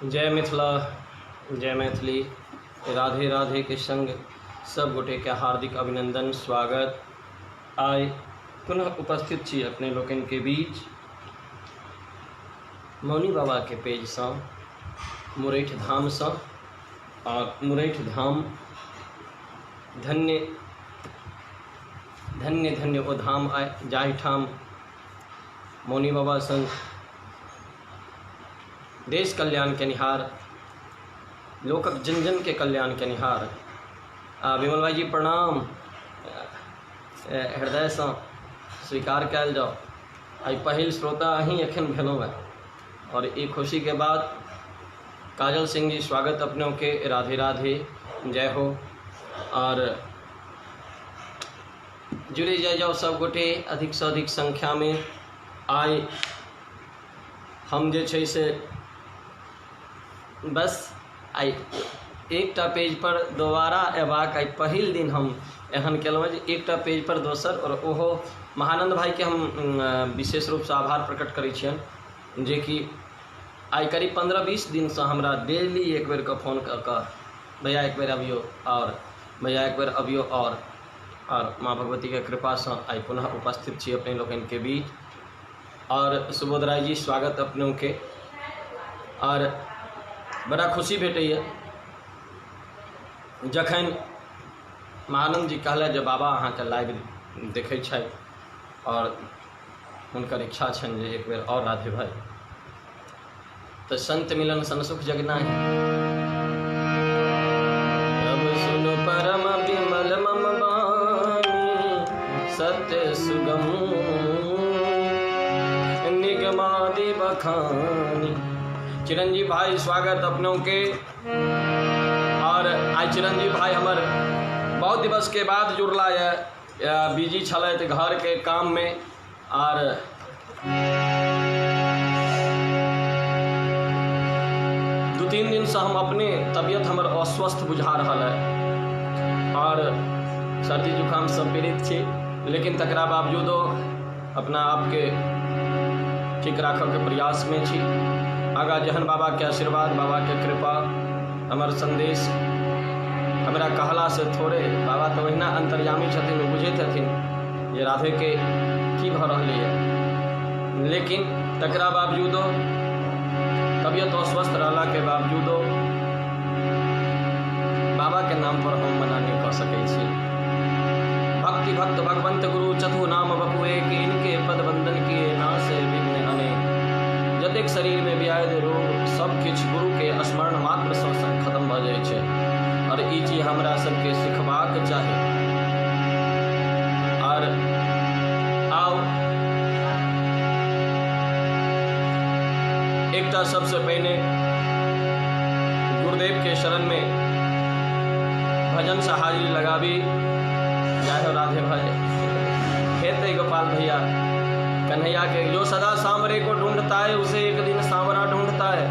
जय मिथिला जय मैथिली राधे राधे के संग सब गोटे के हार्दिक अभिनंदन स्वागत। आइ पुनः उपस्थित छी अपने लोकनि के बीच मौनी बाबा के पेज सँ, मुरैठ धाम सँ। और मुरैठ धाम धन्य धन्य धन्य ओ धाम आइ जाहिठाम मौनी बाबा संग देश कल्याण केनिहार, लोकक जन जन के कल्याण केनिहार। आ विमल भाईजी प्रणाम, हृदयसँ स्वीकार कयल जाउ। आइ पहिल श्रोता अहीं एखन भेलहुँ हेँ और ई खुशीके बाद काजल सिंह जी स्वागत अपनों के, राधे राधे, जय हो। और जुड़े जाय जाओ सब गोटे अधिक से अधिक संख्या में। आइ हम जे छै से बस आइ एकटा पेज पर दोबारा अयबाक आइ पहिल दिन हम एहन केलहुँ जे एकटा पेज पर दोसर, और ओहो महानंद भाईके हम विशेष रूपसँ आभार प्रकट करै छियनि जेकि आइ करीब 15-20 दिनसँ हमरा डेली एक बेरके फोन कऽ कऽ भैया एक बेर अबियौ और भैया एक बेर अबियौ और माँ भगवतीके कृपासँ आइ पुनः उपस्थित छी अपने लोकनिके बीच। और सुबोध राय जी स्वागत अपनों के। और बड़ा खुशी भेटैए जखन महानंद जी कहला जे बाबा अहाँके लाइव देखै छथि और हुनकर इच्छा छनि जे एक बेर और राधे भाई, तो संत मिलन सन सुख जग नाही। अब सुनो परम विमल मम बानी, सत्य सुगम निगमादि बखानी। चिरंजीव भाई स्वागत अपनों के। और आइ चिरंजीव भाई हमर बहुत दिवस के बाद जुड़ला है, बिजी छलथि घर के काम में। और 2-3 दिन से हम अपने तबियत हमर अस्वस्थ बुझा रहा है और सर्दी जुकाम से पीड़ित छी, लेकिन तकरा बावजूदो अपना आपके ठीक राखऽ के प्रयास में छी। आगा जहन बाबा के आशीर्वाद, बाबा के कृपा, हमर संदेश हमरा कहला से थोड़े, बाबा तो ओहिना अंतर्यामी छथिन, ओ बुझैत हथिन जे राधे के की भऽ रहलैए। लेकिन तकरा बावजूदो तबियत अस्वस्थ रहला के बावजूदो बाबा के नाम पर हम मना नहीं कऽ सकै छी। भक्ति भक्त भगवंत गुरु चतु नाम बपु एक, इनके पद वंदन किए नाश विघ्न अनेक। जतेक शरीर में व्याधि रोग सब किछु गुरु के स्मरण मात्र सँ खत्म भऽ जाइ छै। और ई चीज हमरा सबके सिखबाक चाही। और आउ एकटा सबसे पहिने गुरुदेव के शरण में भजन से हाजिरी लगाबी। जय हो राधे भाई। हेते गोपाल भैया कन्हैया के, जो सदा सांवरे को ढूंढता है उसे एक दिन सांवरा ढूंढता है।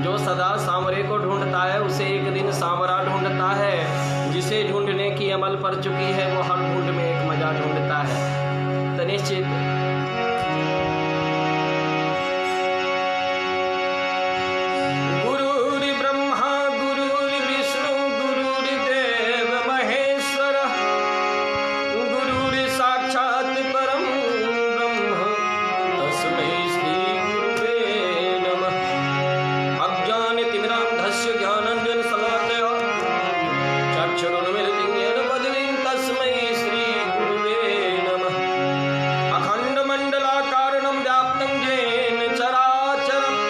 जो सदा सांवरे को ढूंढता है उसे एक दिन सांवरा ढूंढता है। जिसे ढूंढने की अमल पर चुकी है वो हर ढूंढ में एक मजा ढूंढता है। तो निश्चित गुरुर् ब्रह्मा गुरुर्विष्णु गुरुर्देव महेश्वर, गुरुर् साक्षात् परम ब्रह्म तस्मै श्री गुरुवे नमः। अज्ञानतिमिरान्धस्य ज्ञानाञ्जन शलाकया चक्षुरुन्मीलितं येन पदवीं तस्मै श्री गुरुवे नमः। अखण्डमण्डलाकारणं व्याप्तं येन चराचरम्,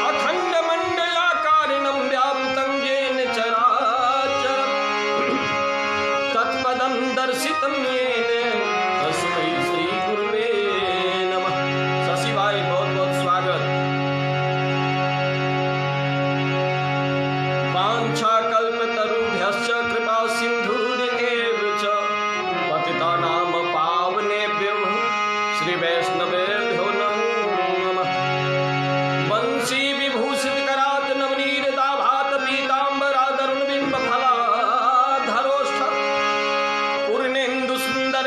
अखण्डमण्डलाकारणं व्याप्तं येन चराचरम्, तत्पदं दर्शितं येन तस्मै श्री गुरुवे नमः। शशि भाई बहुत बहुत स्वागत। वाञ्छाकल्पतरुभ्यश्च कृपा सिन्धुरेव च पतितानां पावनेभ्यो श्री वैष्णवेभ्यो नमो नमः। वंशी विभूषित करात नवनीरदाभात पीताम्बरादरुण बिम्ब फलाधरोष्ठ पूर्णेन्दु सुन्दर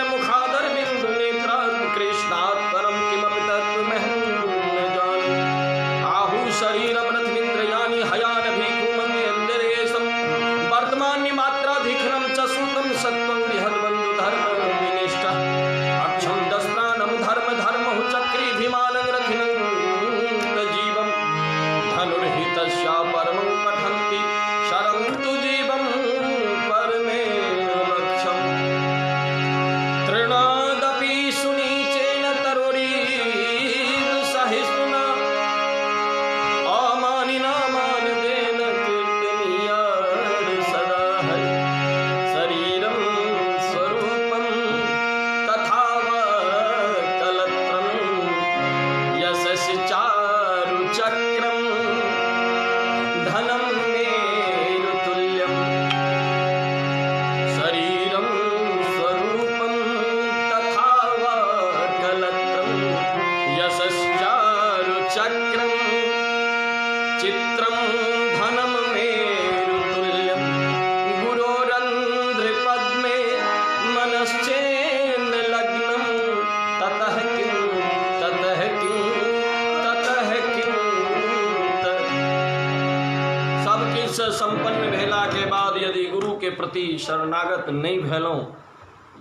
प्रति शरणागत नहि भेलहुँ,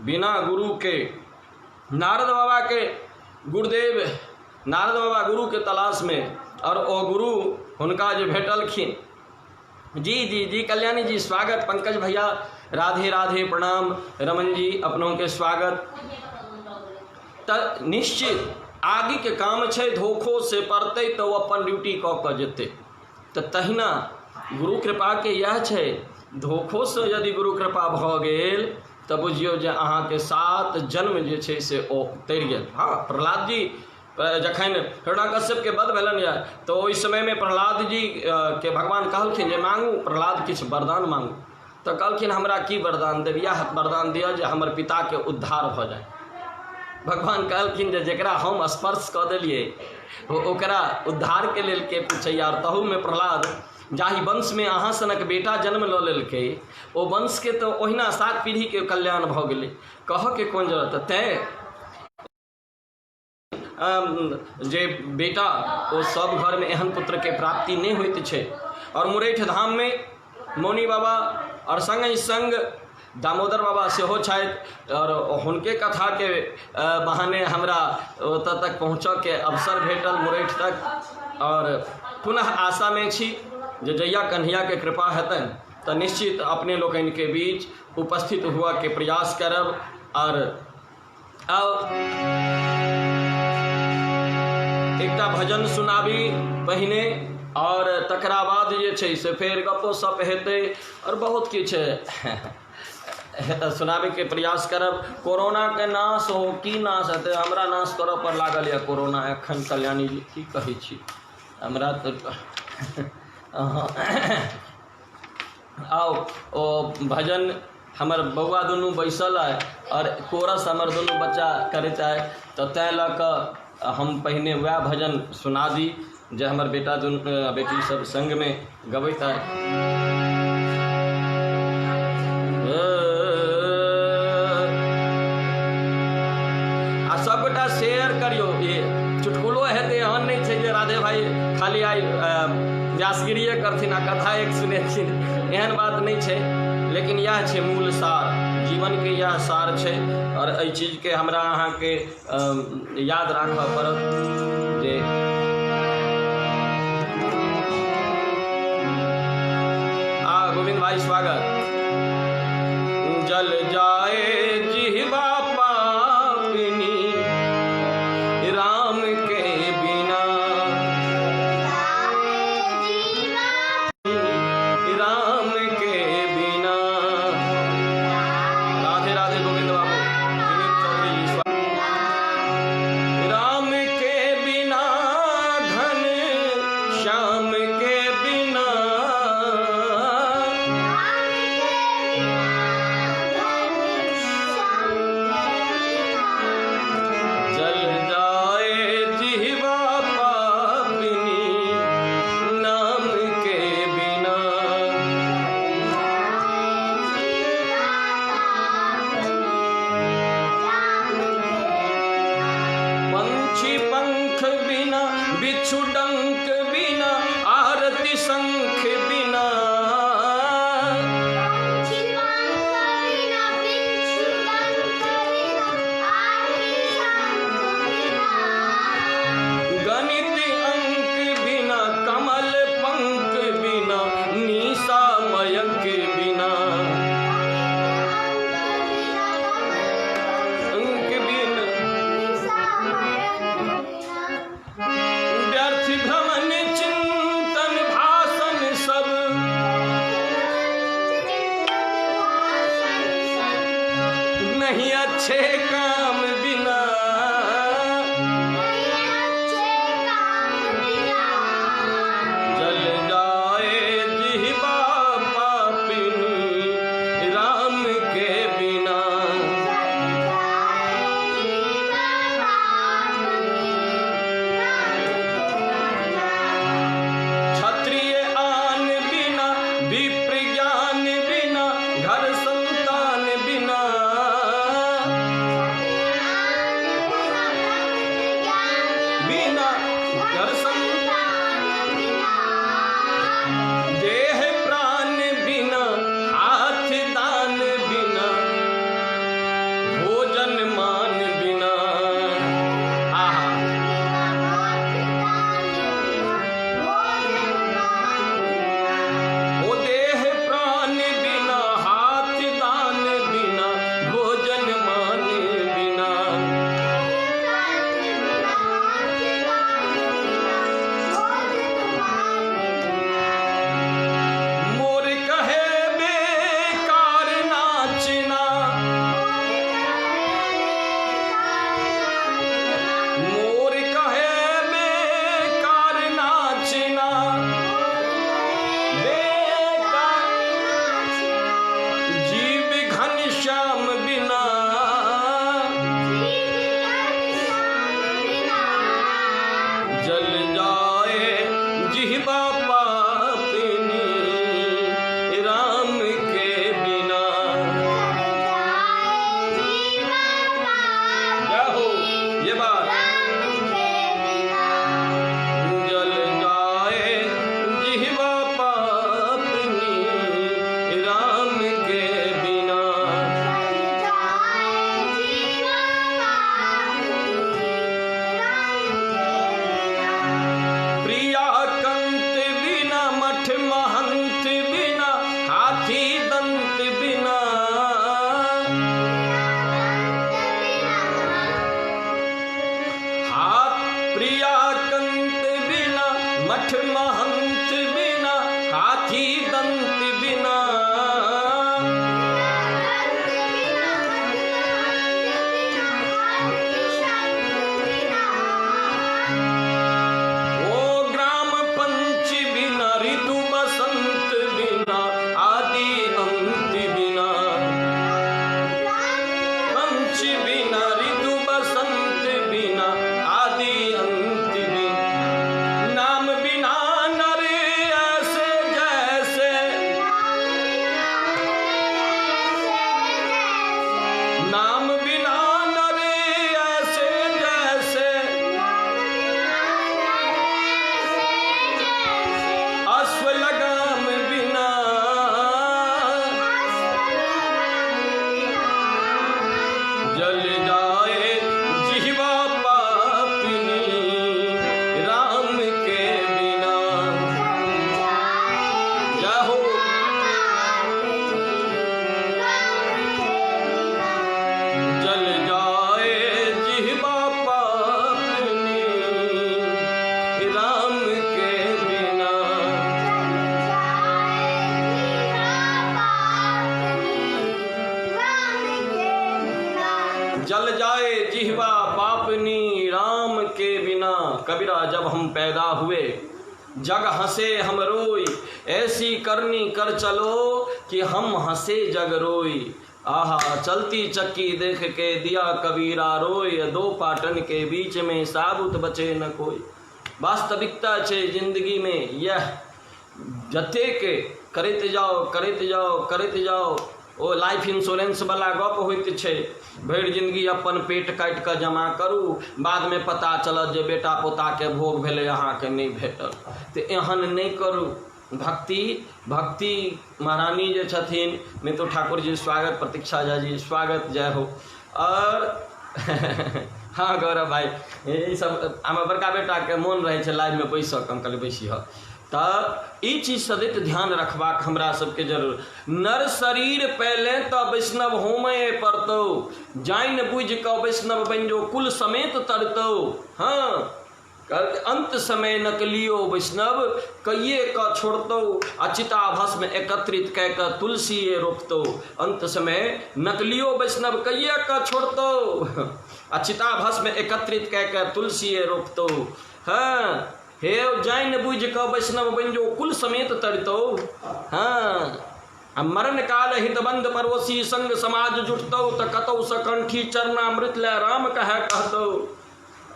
बिना गुरुके नारद बाबाके गुरुदेव नारद बाबा गुरुके तलाशमे, आओर ओ गुरु हुनका जे भेटलखिन। जी जी जी कल्याणी जी स्वागत, पंकज भैया राधे राधे प्रणाम, रमन जी अपनों के स्वागत। तऽ निश्चित आगिके काम छै, धोखो से पड़तै तऽ ओ अपन ड्यूटी कऽ कऽ जेतै। तऽ तहिना गुरु कृपाके इएह छै, धोखोसँ यदि गुरु कृपा भऽ गेल तऽ बुझियौ जे अहाँके 7 जन्म जे छै से ओ तरि गेल। हँ, प्रहलाद जी जखन हिरण्यकश्यपके वध भेलनि यऽ तऽ ओहि समयमे प्रहलाद जी के भगवान कहलखिन जे मांगू प्रहलाद किछु वरदान मांगू। तऽ कहलखिन हमरा की वरदान देब, इएह वरदान दिअ जे हमर पिताके उद्धार भऽ जाय। भगवान कहलखिन जे जकरा हम स्पर्श कऽ देलियै ओकरा उद्धारके लेल के पूछैए। आओर तहूमे प्रहलाद जाहि वंशमे अहाँ सनक बेटा जन्म लऽ लेलकै ओ वंशके तऽ ओहिना 7 पीढ़ीके कल्याण भऽ गेलै, कहऽके कोन जरूरत। तैँ जे बेटा ओ सब घरमे एहन पुत्रके प्राप्ति नहि होइत छै। आओर मुरैठ धाममे मौनी बाबा आओर सङ्गहि सङ्ग दामोदर बाबा सेहो छथि, आओर हुनके कथाके बहाने हमरा ओतऽ तक पहुँचऽके अवसर भेटल मुरैठ तक। आओर पुनः आशामे छी जे जहिया कन्हैयाके कृपा हेतनि तऽ निश्चित अपने लोकनिके बीच उपस्थित हुअके प्रयास करब। आओर आउ एकटा भजन सुनाबी पहिने, आओर तकरा बाद जे छै से फेर गपो सप हेतै आओर बहुत किछु सुनाबैके प्रयास करब। कोरोनाके नाश हो, की नाश हेतै, हमरा नाश करऽ पर लागल यऽ कोरोना एखन। कल्याणी जी की कहै छी हमरा तऽ आउ ओ भजन हमर बौआ दुनू बैसल अइ आओर कोरस हमर दुनू बच्चा करैत अइ, तऽ ताहि लऽ कऽ हम पहिने वएह भजन सुना दी जे हमर बेटा दुनू बेटी सब सङ्गमे गबैत अइ। आ सबगोटा शेयर करियौ, ई चुटकुलो हेतै, एहन नहि छै जे राधे भाई खाली आइ व्यासगिरिए करथिन आ कथा एक सुनेथिन, एहन बात नहि छै। लेकिन इएह छै मूल सार, जीवनके इएह सार छै। आओर एहि चीजके हमरा अहाँके याद राखऽ पड़त जे आ गोविंद भाई स्वागत। जल जाए जिहवा पापिनी राम के बिना, राम के बिना। राधे राधे गोविंद बाबू, विवेक चौधरी जी स्वागत। राम के बिना घन श्याम के बिना, जल जाए जिहवा पापिनी नाम के बिना। पंछी पंख बिना, बिच्छू डंक बिना, आरती शंख बिना। गणित अंक बिना, कमल पंख बिना, निशा मयंक बिना। अंक बिना व्यर्थ भ्रमण चिंतन भाषण सब, नहीं अच्छे काम बिना। जल जाए जिहवा पापिनी राम के बिना। क्षत्रिय आन बिना, विप्र ज्ञान बिना, घर संतान बिना। मठ महंत बिना, हाथी दंत बिना। ओ ग्राम पंच बिना, ऋतु बसंत बिना, आदि अंत बिना। पंच बिना, ऋतु बसंत बिना, आदि अंत बिना। नाम बिना नर ऐसे जैसे, नाम बिना नर ऐसे जैसे, अश्व लगाम बिना। जल जाए जिह्वा पापिनी राम के बिना। जय हो। जल जाए जिह्वा पापिनी राम के बिना। जल जाए जिह्वा पापनी राम के बिना। कबीरा जब हम पैदा हुए जग हंसे हम रोई, ऐसी करनी कर चलो कि हम हंसे जग रोई। आहा, चलती चक्की देख के दिया कबीरा रोय, दो पाटन के बीच में साबुत बचे न कोई। वास्तविकता छे जिंदगी में यह, जतेक करैत जाओ करैत जाओ करैत जाओ, ओ लाइफ इंश्योरेंस वाला गप होइत छै। भरि जिंदगी अपन पेट काटि कऽ जमा करू, बादमे पता चलत जे बेटा पोताके भोग भेलै, अहाँके नहि भेटल। तऽ एहन नहि करू। भक्ति भक्ति महारानी जे छथिन, मितु ठाकुर जी स्वागत, प्रतीक्षा झा जी स्वागत, जय हो। और हाँ गौरव भाई, ई सब हमर बड़का बेटाके मोन रहै छै लाइवमे बैसऽ, हम कहलियै बैसिह। तऽ ई चीज सदैत ध्यान रखबाक हमरा सबके जरूर। नर शरीर पहले तऽ वैष्णव होमय पड़तौ, जानि बुझि कऽ वैष्णव बनि जो कुल समेत तरतौ। हाँ, अंत समय नकलियो वैष्णव कइये कऽ छोड़तौ, आ चिता भस्म एकत्रित कए कऽ तुलसीए रोपतौ। अंत समय नकलियो वैष्णव कइये कऽ छोड़तौ, आ चिता भस्म एकत्रित कए कऽ तुलसीए रोपतौ। हाँ, हे जानि बुझि कऽ वैष्णव बनि जो कुल समेत तरितौ। हाँ, आ मरण काल हितबंध पड़ोसी संग समाज जुटतौ, तऽ कतौ से कंठी चरणामृत लए राम कहे कहतौ।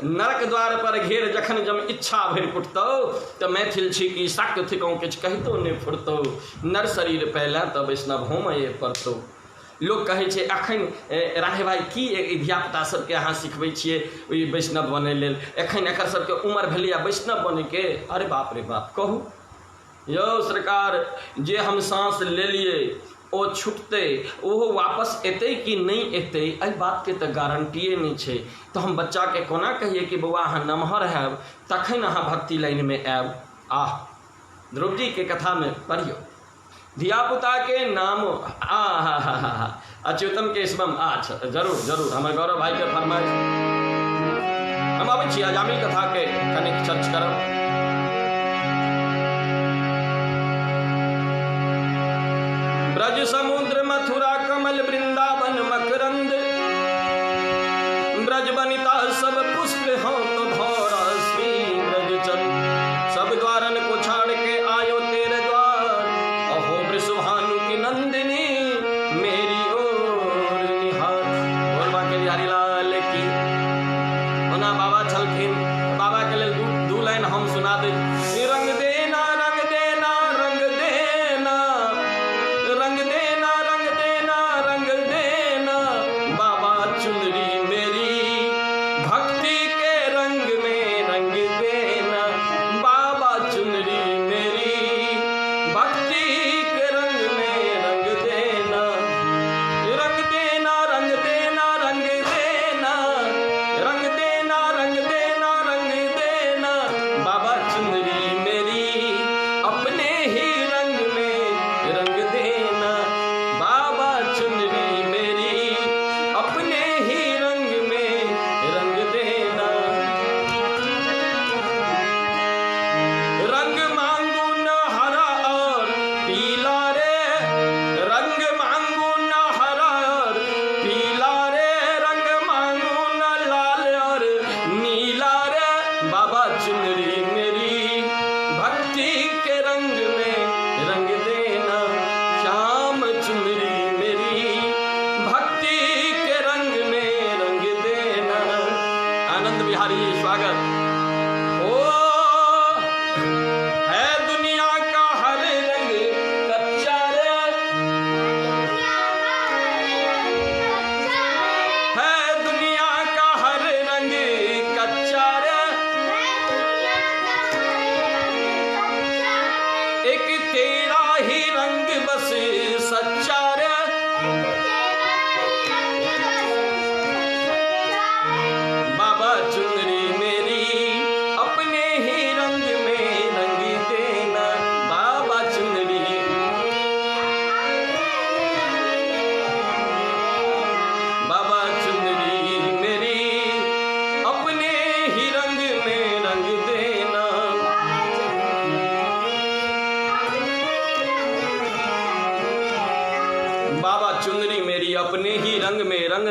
नरक द्वार पर घेर जखन जम इच्छा भरि कुटतौ, तऽ मैथिल छी कि शाक्य थिकौ किछु कहितो नहि फुरतौ। नर शरीर पहले तऽ वैष्णव होमय पड़तौ। लोक कहै छै एखन राधे भाई की धियापुता सबके अहाँ सिखबै छियै ओहि वैष्णव बनै लेल, एखन एकर सबके उमर भेलैए वैष्णव बनैके। अरे बाप रे बाप, कहू यौ सरकार, जे हम साँस लेलियै ओ छुटतै, ओहो वापस एतै कि नहि एतै, एहि बातके तऽ गारंटिए नहि छै। तऽ हम बच्चाके कोना कहियै कि बौआ अहाँ नमहर हैब तखन अहाँ भक्ति लाइनमे आयब। आह, ध्रुवजीके कथामे पढ़ियौ धियापुताके नाम। आ हा हा हा हा, अच्युतम केशवम। अच्छा जरूर जरूर, हमर गौरव भाईके फरमाइश। हम अबै छी अजामिल कथाके कनिक चर्च करब। ब्रज समुद्र मथुरा कमल वृंदावन मकरंद, ब्रज बनिता सब पुष्प हों तो भौरा श्री ब्रज चंद। सब द्वारन को छाड़ के आयो तेरे द्वार, अहो वृषभानु की नंदिनी मेरी ओर निहार। बोलबा के बिहारी लाल की। ओना बाबा छलखिन, बाबा के लेल दू लाइन हम सुना दै। रंग देना रंग देना रंग देना रंग देना रंग देना रंग देना।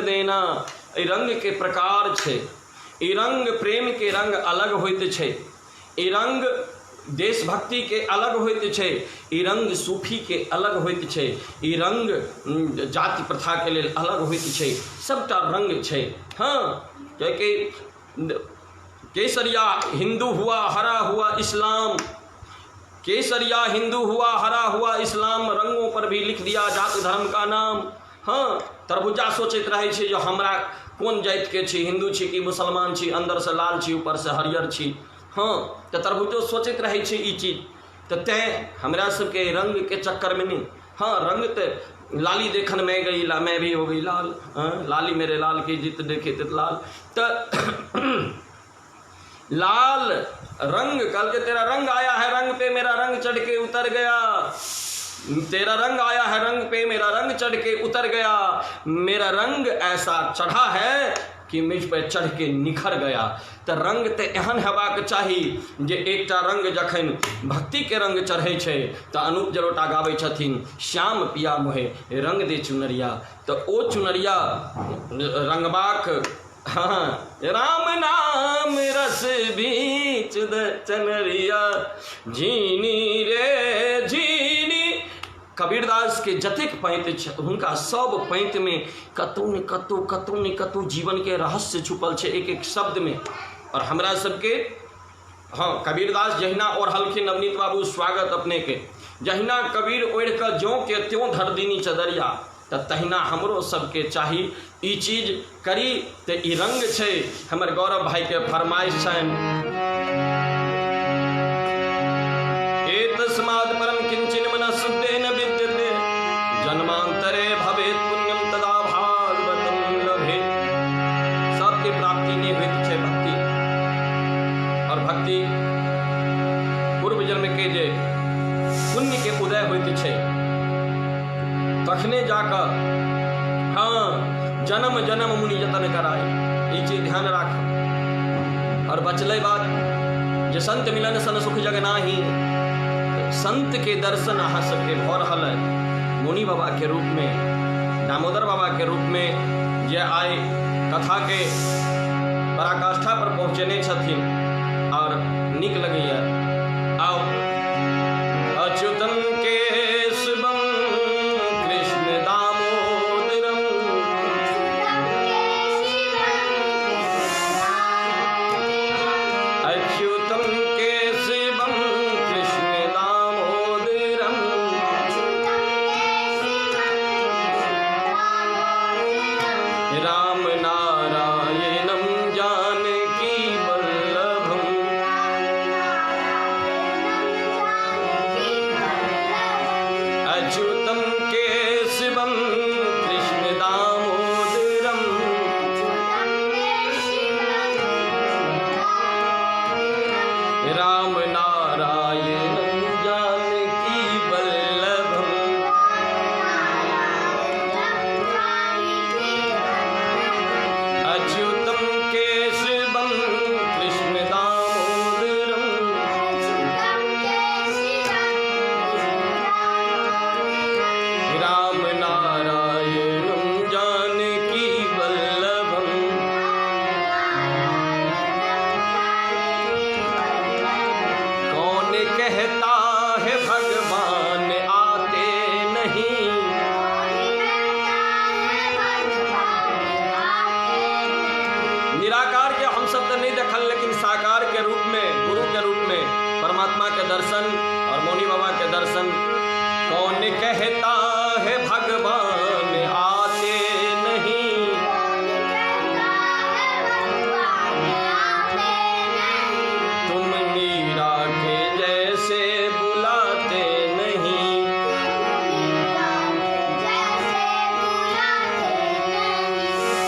देना। एहि रंगके प्रकार छै, ई रंग प्रेमके रंग अलग होइत छै, ई रंग देशभक्तिके अलग होइत छै, ई रंग सूफीके अलग होइत छै, ई रंग जाति प्रथाके लेल अलग होइत छै, सबटा रंग छै। हँ, कियाकि केसरिया हिन्दू हुआ हरा हुआ इस्लाम, केसरिया हिन्दू हुआ हरा हुआ इस्लाम, रंगों पर भी लिख दिया जात धर्म का नाम। हँ, तरबुज्जा सोचैत रहै छै जे हमरा कोन जातिके छी, हिन्दू छी कि मुसलमान छी, अन्दरसँ लाल छी ऊपरसँ हरियर छी। हँ, तऽ तरबुज्जो सोचैत रहै छै ई चीज। तऽ तैँ हमरा सबके रंगके चक्करमे नहि। हँ, रंग तऽ लाली देखन मैं गई ला, मैं भी हो गई लाल, हँ, लाली मेरे लाल की जित देखे तित लाल। तऽ लाल रंग कल के तेरा रंग आया है रंग पे मेरा रंग चढ़ के उतर गया, तेरा रंग आया है रंग पे मेरा रंग चढ़ के उतर गया, मेरा रंग ऐसा चढ़ा है कि मुझ पे चढ़ के निखर गया। तऽ रंग तऽ एहन हेबाक चाही जे एकटा रंग जखन भक्ति के रंग चढ़ै छै तऽ अनूप जलोटा गाबै छथिन श्याम पिया मोहे रंग दे चुनरिया, तऽ ओ चुनरिया रंगबाक। हाँ, राम नाम रस बीच द चनरिया झीनी रे झीनी। कबीरदास के जतेक पैंत छै हुनका सब पैंत में कतौ ने कतौ, कतौ ने कतौ जीवन के रहस्य छुपल छै एक एक शब्द में। और हमरा सबके हाँ, कबीरदास जहिना ओढ़लखिन, नवनीत बाबू स्वागत अपने के, जहिना कबीर ओढ़ि कऽ ज्यों के त्यों धर दीनी चदरिया, तऽ तहिना हमरो सबके चाही ई चीज करी। तऽ ई रंग छै हमर गौरव भाई के फरमाइश छनि। एतस्मात् परम किंचन मनः शुद्धेन विद्यते जन्मांतरे भवेत् पुण्यम तदा भागवतम लभेत्। सबके प्राप्ति नहि होइत छै भक्ति, और भक्ति पूर्व जन्म के जे पुण्य के उदय होइत छै तखने जाकऽ। हाँ, जन्म जन्म मुनि जतन कराय, ई चीज ध्यान राख। और बचलै बात जे संत मिलन सन सुख जग नाही, संत के दर्शन अहाँ सबके भऽ रहल है मुनि बाबा के रूप में, दामोदर बाबा के रूप में, जे आइ कथा के पराकाष्ठा पर पहुँचेने छथिन और नीक लगैया। आउ अच्युतम केशवम कृष्ण दामोदरम, अच्युतम केशवम कृष्ण दामोदरम, राम नारायणम जानकी वल्लभम, अच्युतम केशवम कृष्ण दामोदरम, राम नारायणम जानकी वल्लभम। अच्युतम केशवम कृष्ण दामोदरम, राम नारायणम जानकी वल्लभम। कौन कहता है भगवान आते नहीं, निराकार के हम सब तो नहीं देखल, लेकिन साकार के रूप में, गुरु के रूप में परमात्मा के दर्शन और मौनी बाबा के दर्शन। कौन कहता है भगवान आते नहीं, तुम मीरा के जैसे बुलाते नहीं,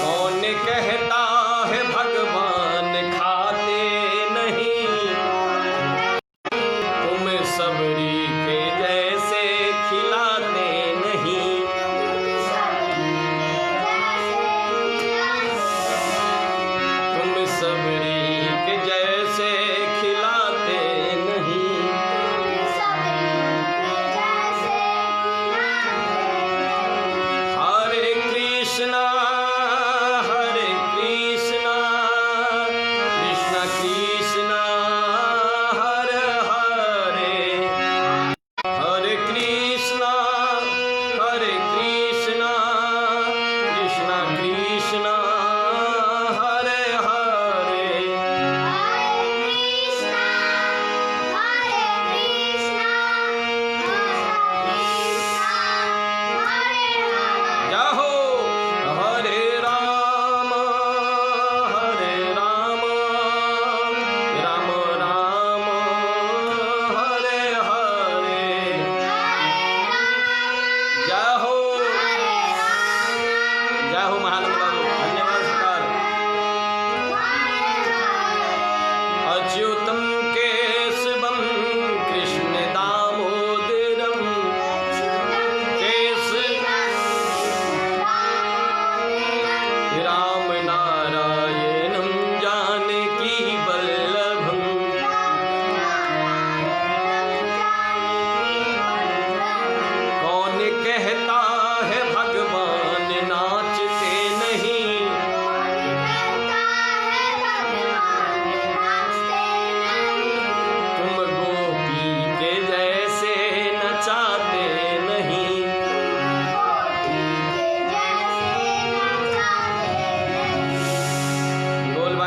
कौन कहता है भगवान खाते नहीं, तुम सबरी के जैसे खिलाते नहीं, तुम सबरी के जैसे खिलाते नहीं। हरे कृष्णा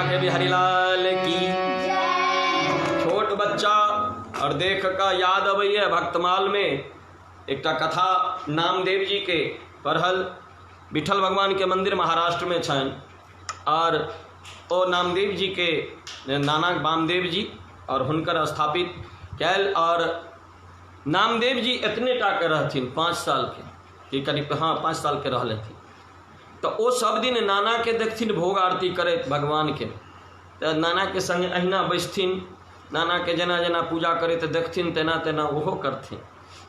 बांके बिहारी लाल की। छोट बच्चा और देख कऽ याद अबैए भक्तमाल में एकटा कथा नामदेव जी के पढ़ल। विठल भगवान के मंदिर महाराष्ट्र में छनि और ओ नामदेव जी के नाना वामदेव जी और हुनकर स्थापित कयल। और नामदेव जी एतने टा के रहथिन, 5 साल के कि करीब, हाँ 5 साल के रहल हथिन। तऽ ओ सब दिन नाना के देखथिन भोग आरती करैत भगवान के, तऽ नाना के संगे अहिना बैसथिन, नाना के जेना जेना पूजा करैत देखथिन तेना तेना ओहो करथिन।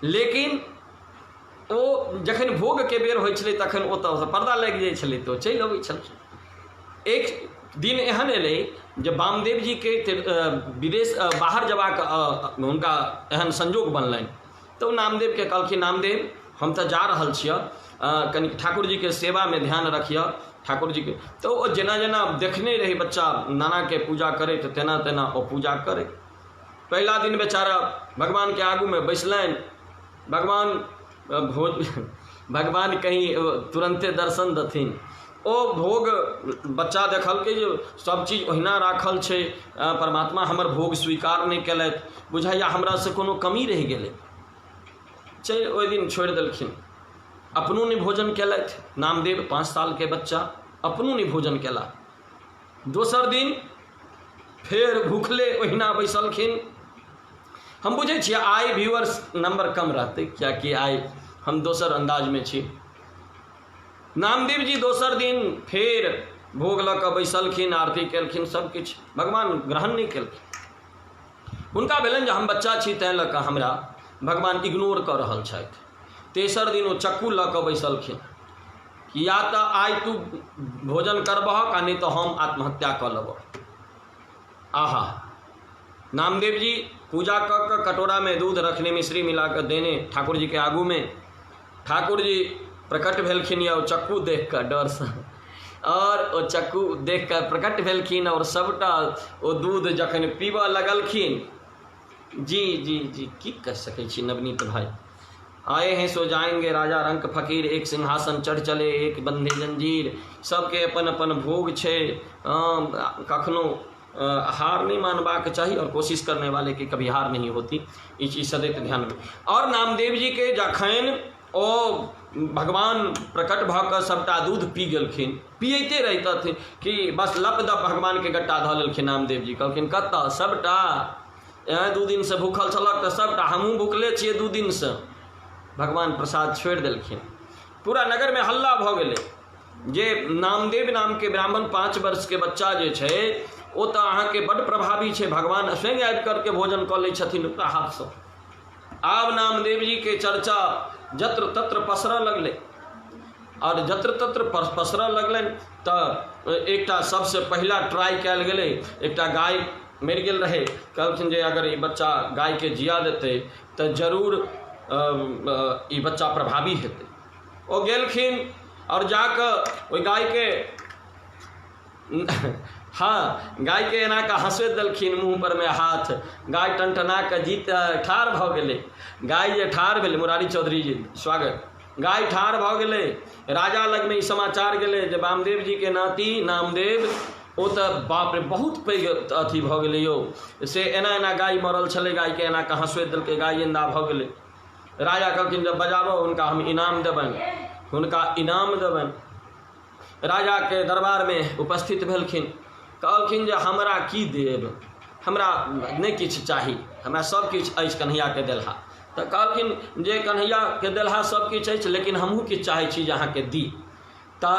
लेकिन ओ जखन भोग के बेर होइ छलै तखन ओतऽ पर्दा लागि जाइ छलै तऽ ओ चलि अबै छलखिन। एक दिन एहन एलै जे वामदेव जी के विदेश बाहर जबाक हुनका एहन संजोग बनलनि, तऽ ओ नामदेव के कहलखिन, नामदेव हम तऽ जा रहल छियऽ, कनि ठाकुर जी के सेवा में ध्यान रखियऽ ठाकुर जी के। तऽ ओ जेना जेना देखने रहै बच्चा नाना के पूजा करैत तेना तेना ओ पूजा करै। पहिला दिन बेचारा भगवान के आगू में बैसलनि, भगवान भोज भगवान कहीं तुरन्ते दर्शन देथिन। ओ भोग बच्चा देखलकै जे सब चीज ओहिना राखल छै, परमात्मा हमर भोग स्वीकार नहि केलथि, बुझाइया हमरासँ कोनो कमी रहि गेलै। चलि ओहि दिन छोड़ि देलखिन, अपनो नहि भोजन केलथि नामदेव, 5 सालके बच्चा अपनो नहि भोजन केला। दोसर दिन फेर भूखले ओहिना बैसलखिन। हम बुझै छियै आइ व्यूअर्स नंबर कम रहतै कियाकि आइ हम दोसर अन्दाजमे छी। नामदेव जी दोसर दिन फेर भोग लऽ कऽ बैसलखिन, आरती केलखिन, सब किछु, भगवान ग्रहण नहि केलखिन। हुनका भेलनि जे हम बच्चा छी तैं लऽ कऽ हमरा भगवान इग्नोर कऽ रहल छथि। तेसर दिन ओ चक्कू लऽ कऽ बैसलखिन कि या तऽ आइ तू भोजन करबहक आ नहि तऽ हम आत्महत्या कऽ लेबह। आहा, नामदेव जी पूजा कऽ कऽ कटोरामे दूध रखने मिश्री मिला कऽ देने ठाकुर जी के आगूमे। ठाकुर जी प्रकट भेलखिन या ओ चक्कू देख कऽ डरसँ, और ओ चक्कू देख कऽ प्रकट भेलखिन और सबटा ओ दूध जखन पीबऽ लगलखिन। जी जी जी की कहि सकै छी नवनीत भाई। आए हैं सो जाएंगे राजा रंक फकीर, एक सिंहासन चढ़ चले एक बंधे जंजीर। सबके अपन अपन भोग छै, कखनो हार नहीं मानबाक चाही और कोशिश करने वाले की कभी हार नहीं होती, ई चीज सदैव ध्यान में। और नामदेव जी के जखन ओ भगवान प्रकट भऽ कऽ सबटा दूध पी गेलखिन, पियैते रहितथिन कि बस लप दप भगवान के गट्टा धऽ लेलखिन नामदेव जी। कहलखिन कतऽ सबटा, 2 दिन से भूखल छलक तऽ सबटा, हमहूँ भूखले छियै 2 दिन से। भगवान प्रसाद छोड़ि देलखिन। पूरा नगर में हल्ला भऽ गेलै जे नामदेव नामके ब्राह्मण 5 वर्षके बच्चा जे छै ओ तऽ अहाँके बड्ड प्रभावी छै, भगवान स्वयं आबि करके भोजन कऽ लै छथिन ओकरा हाथसँ। आब नामदेव जी के चर्चा जत्र तत्र पसरऽ लगलै और जत्र तत्र पसरऽ लगलनि तऽ एकटा सबसँ पहिला ट्राई कयल गेलै। एकटा गाय मरि गेल रहै, कहलखिन जे अगर ई बच्चा गायके जिया देतै तऽ जरूर ई बच्चा प्रभावी हेतै। ओ गेलखिन और जाकऽ ओहि गायके, हाँ, गायके एना कऽ हँसोति देलखिन मुँह पर में हाथ, गाय टनटना कऽ जीत ठाढ़ भऽ गेलै। गाय जे ठाढ़ भेलै, मुरारी चौधरी जी स्वागत, गाय ठाढ़ भऽ गेलै। राजा लगमे ई समाचार गेलै जे वामदेव जी के नाती नामदेव ओ तऽ बाप रे बहुत पैघ अथी भऽ गेलै यौ, से एना एना गाय मरल छलै, गायके एना कऽ हँसोति देलकै, गाय जिन्दा भऽ गेलै। राजा कहलखिन जब बजाबऽ हुनका हम इनाम देबनि, हुनका इनाम देबनि। राजा के दरबार में उपस्थित भेलखिन, कहलखिन जे हमरा की देब, हमरा नहि किछु चाही, हमरा सब किछु अछि कन्हैया के देलहा। तऽ कहलखिन जे कन्हैया के देलहा सब किछु अछि, लेकिन हमहूँ किछु चाहै छी जे अहाँके दी। तऽ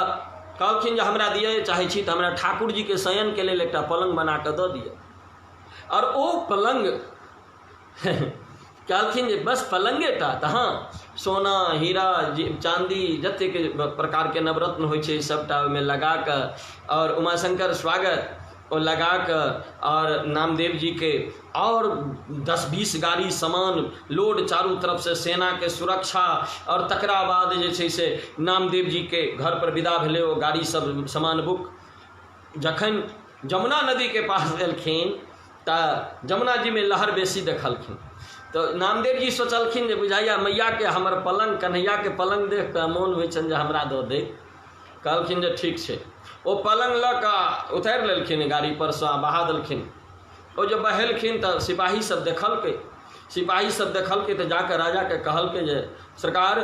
कहलखिन जे हमरा दिअ चाहै छी तऽ हमरा ठाकुर जी के शयन के लेल एकटा पलङ्ग बना कऽ दऽ दिअ। आओर ओ पलङ्ग कहलखिन जे बस पलङ्गे टा, तऽ हँ, सोना हीरा चाँदी जतेक प्रकारके नवरत्न होइ छै सबटा ओहिमे लगा कऽ, आओर उमाशंकर स्वागत ओ लगा कऽ, आओर नामदेव जीके आओर 10-20 गाड़ी सामान लोड, चारू तरफसँ सेनाके सुरक्षा, आओर तकरा बाद जे छै से नामदेव जीके घर पर विदा भेलै ओ गाड़ी सब सामान बुक। जखन जमुना नदीके पास एलखिन तऽ जमुना जीमे लहर बेसी देखलखिन, तऽ नामदेव जी सोचलखिन जे बुझाइया मैयाके हमर पलङ्ग, कन्हैयाके पलङ्ग देख कऽ मोन होइ छनि जे हमरा दऽ दे। कहलखिन जे ठीक छै। ओ पलङ्ग लऽ कऽ उतारि लेलखिन गाड़ी परसँ आ बहा देलखिन। ओ जे बहेलखिन तऽ सिपाही सब देखलकै। सिपाही सब देखलकै तऽ जाकऽ राजाके कहलकै जे सरकार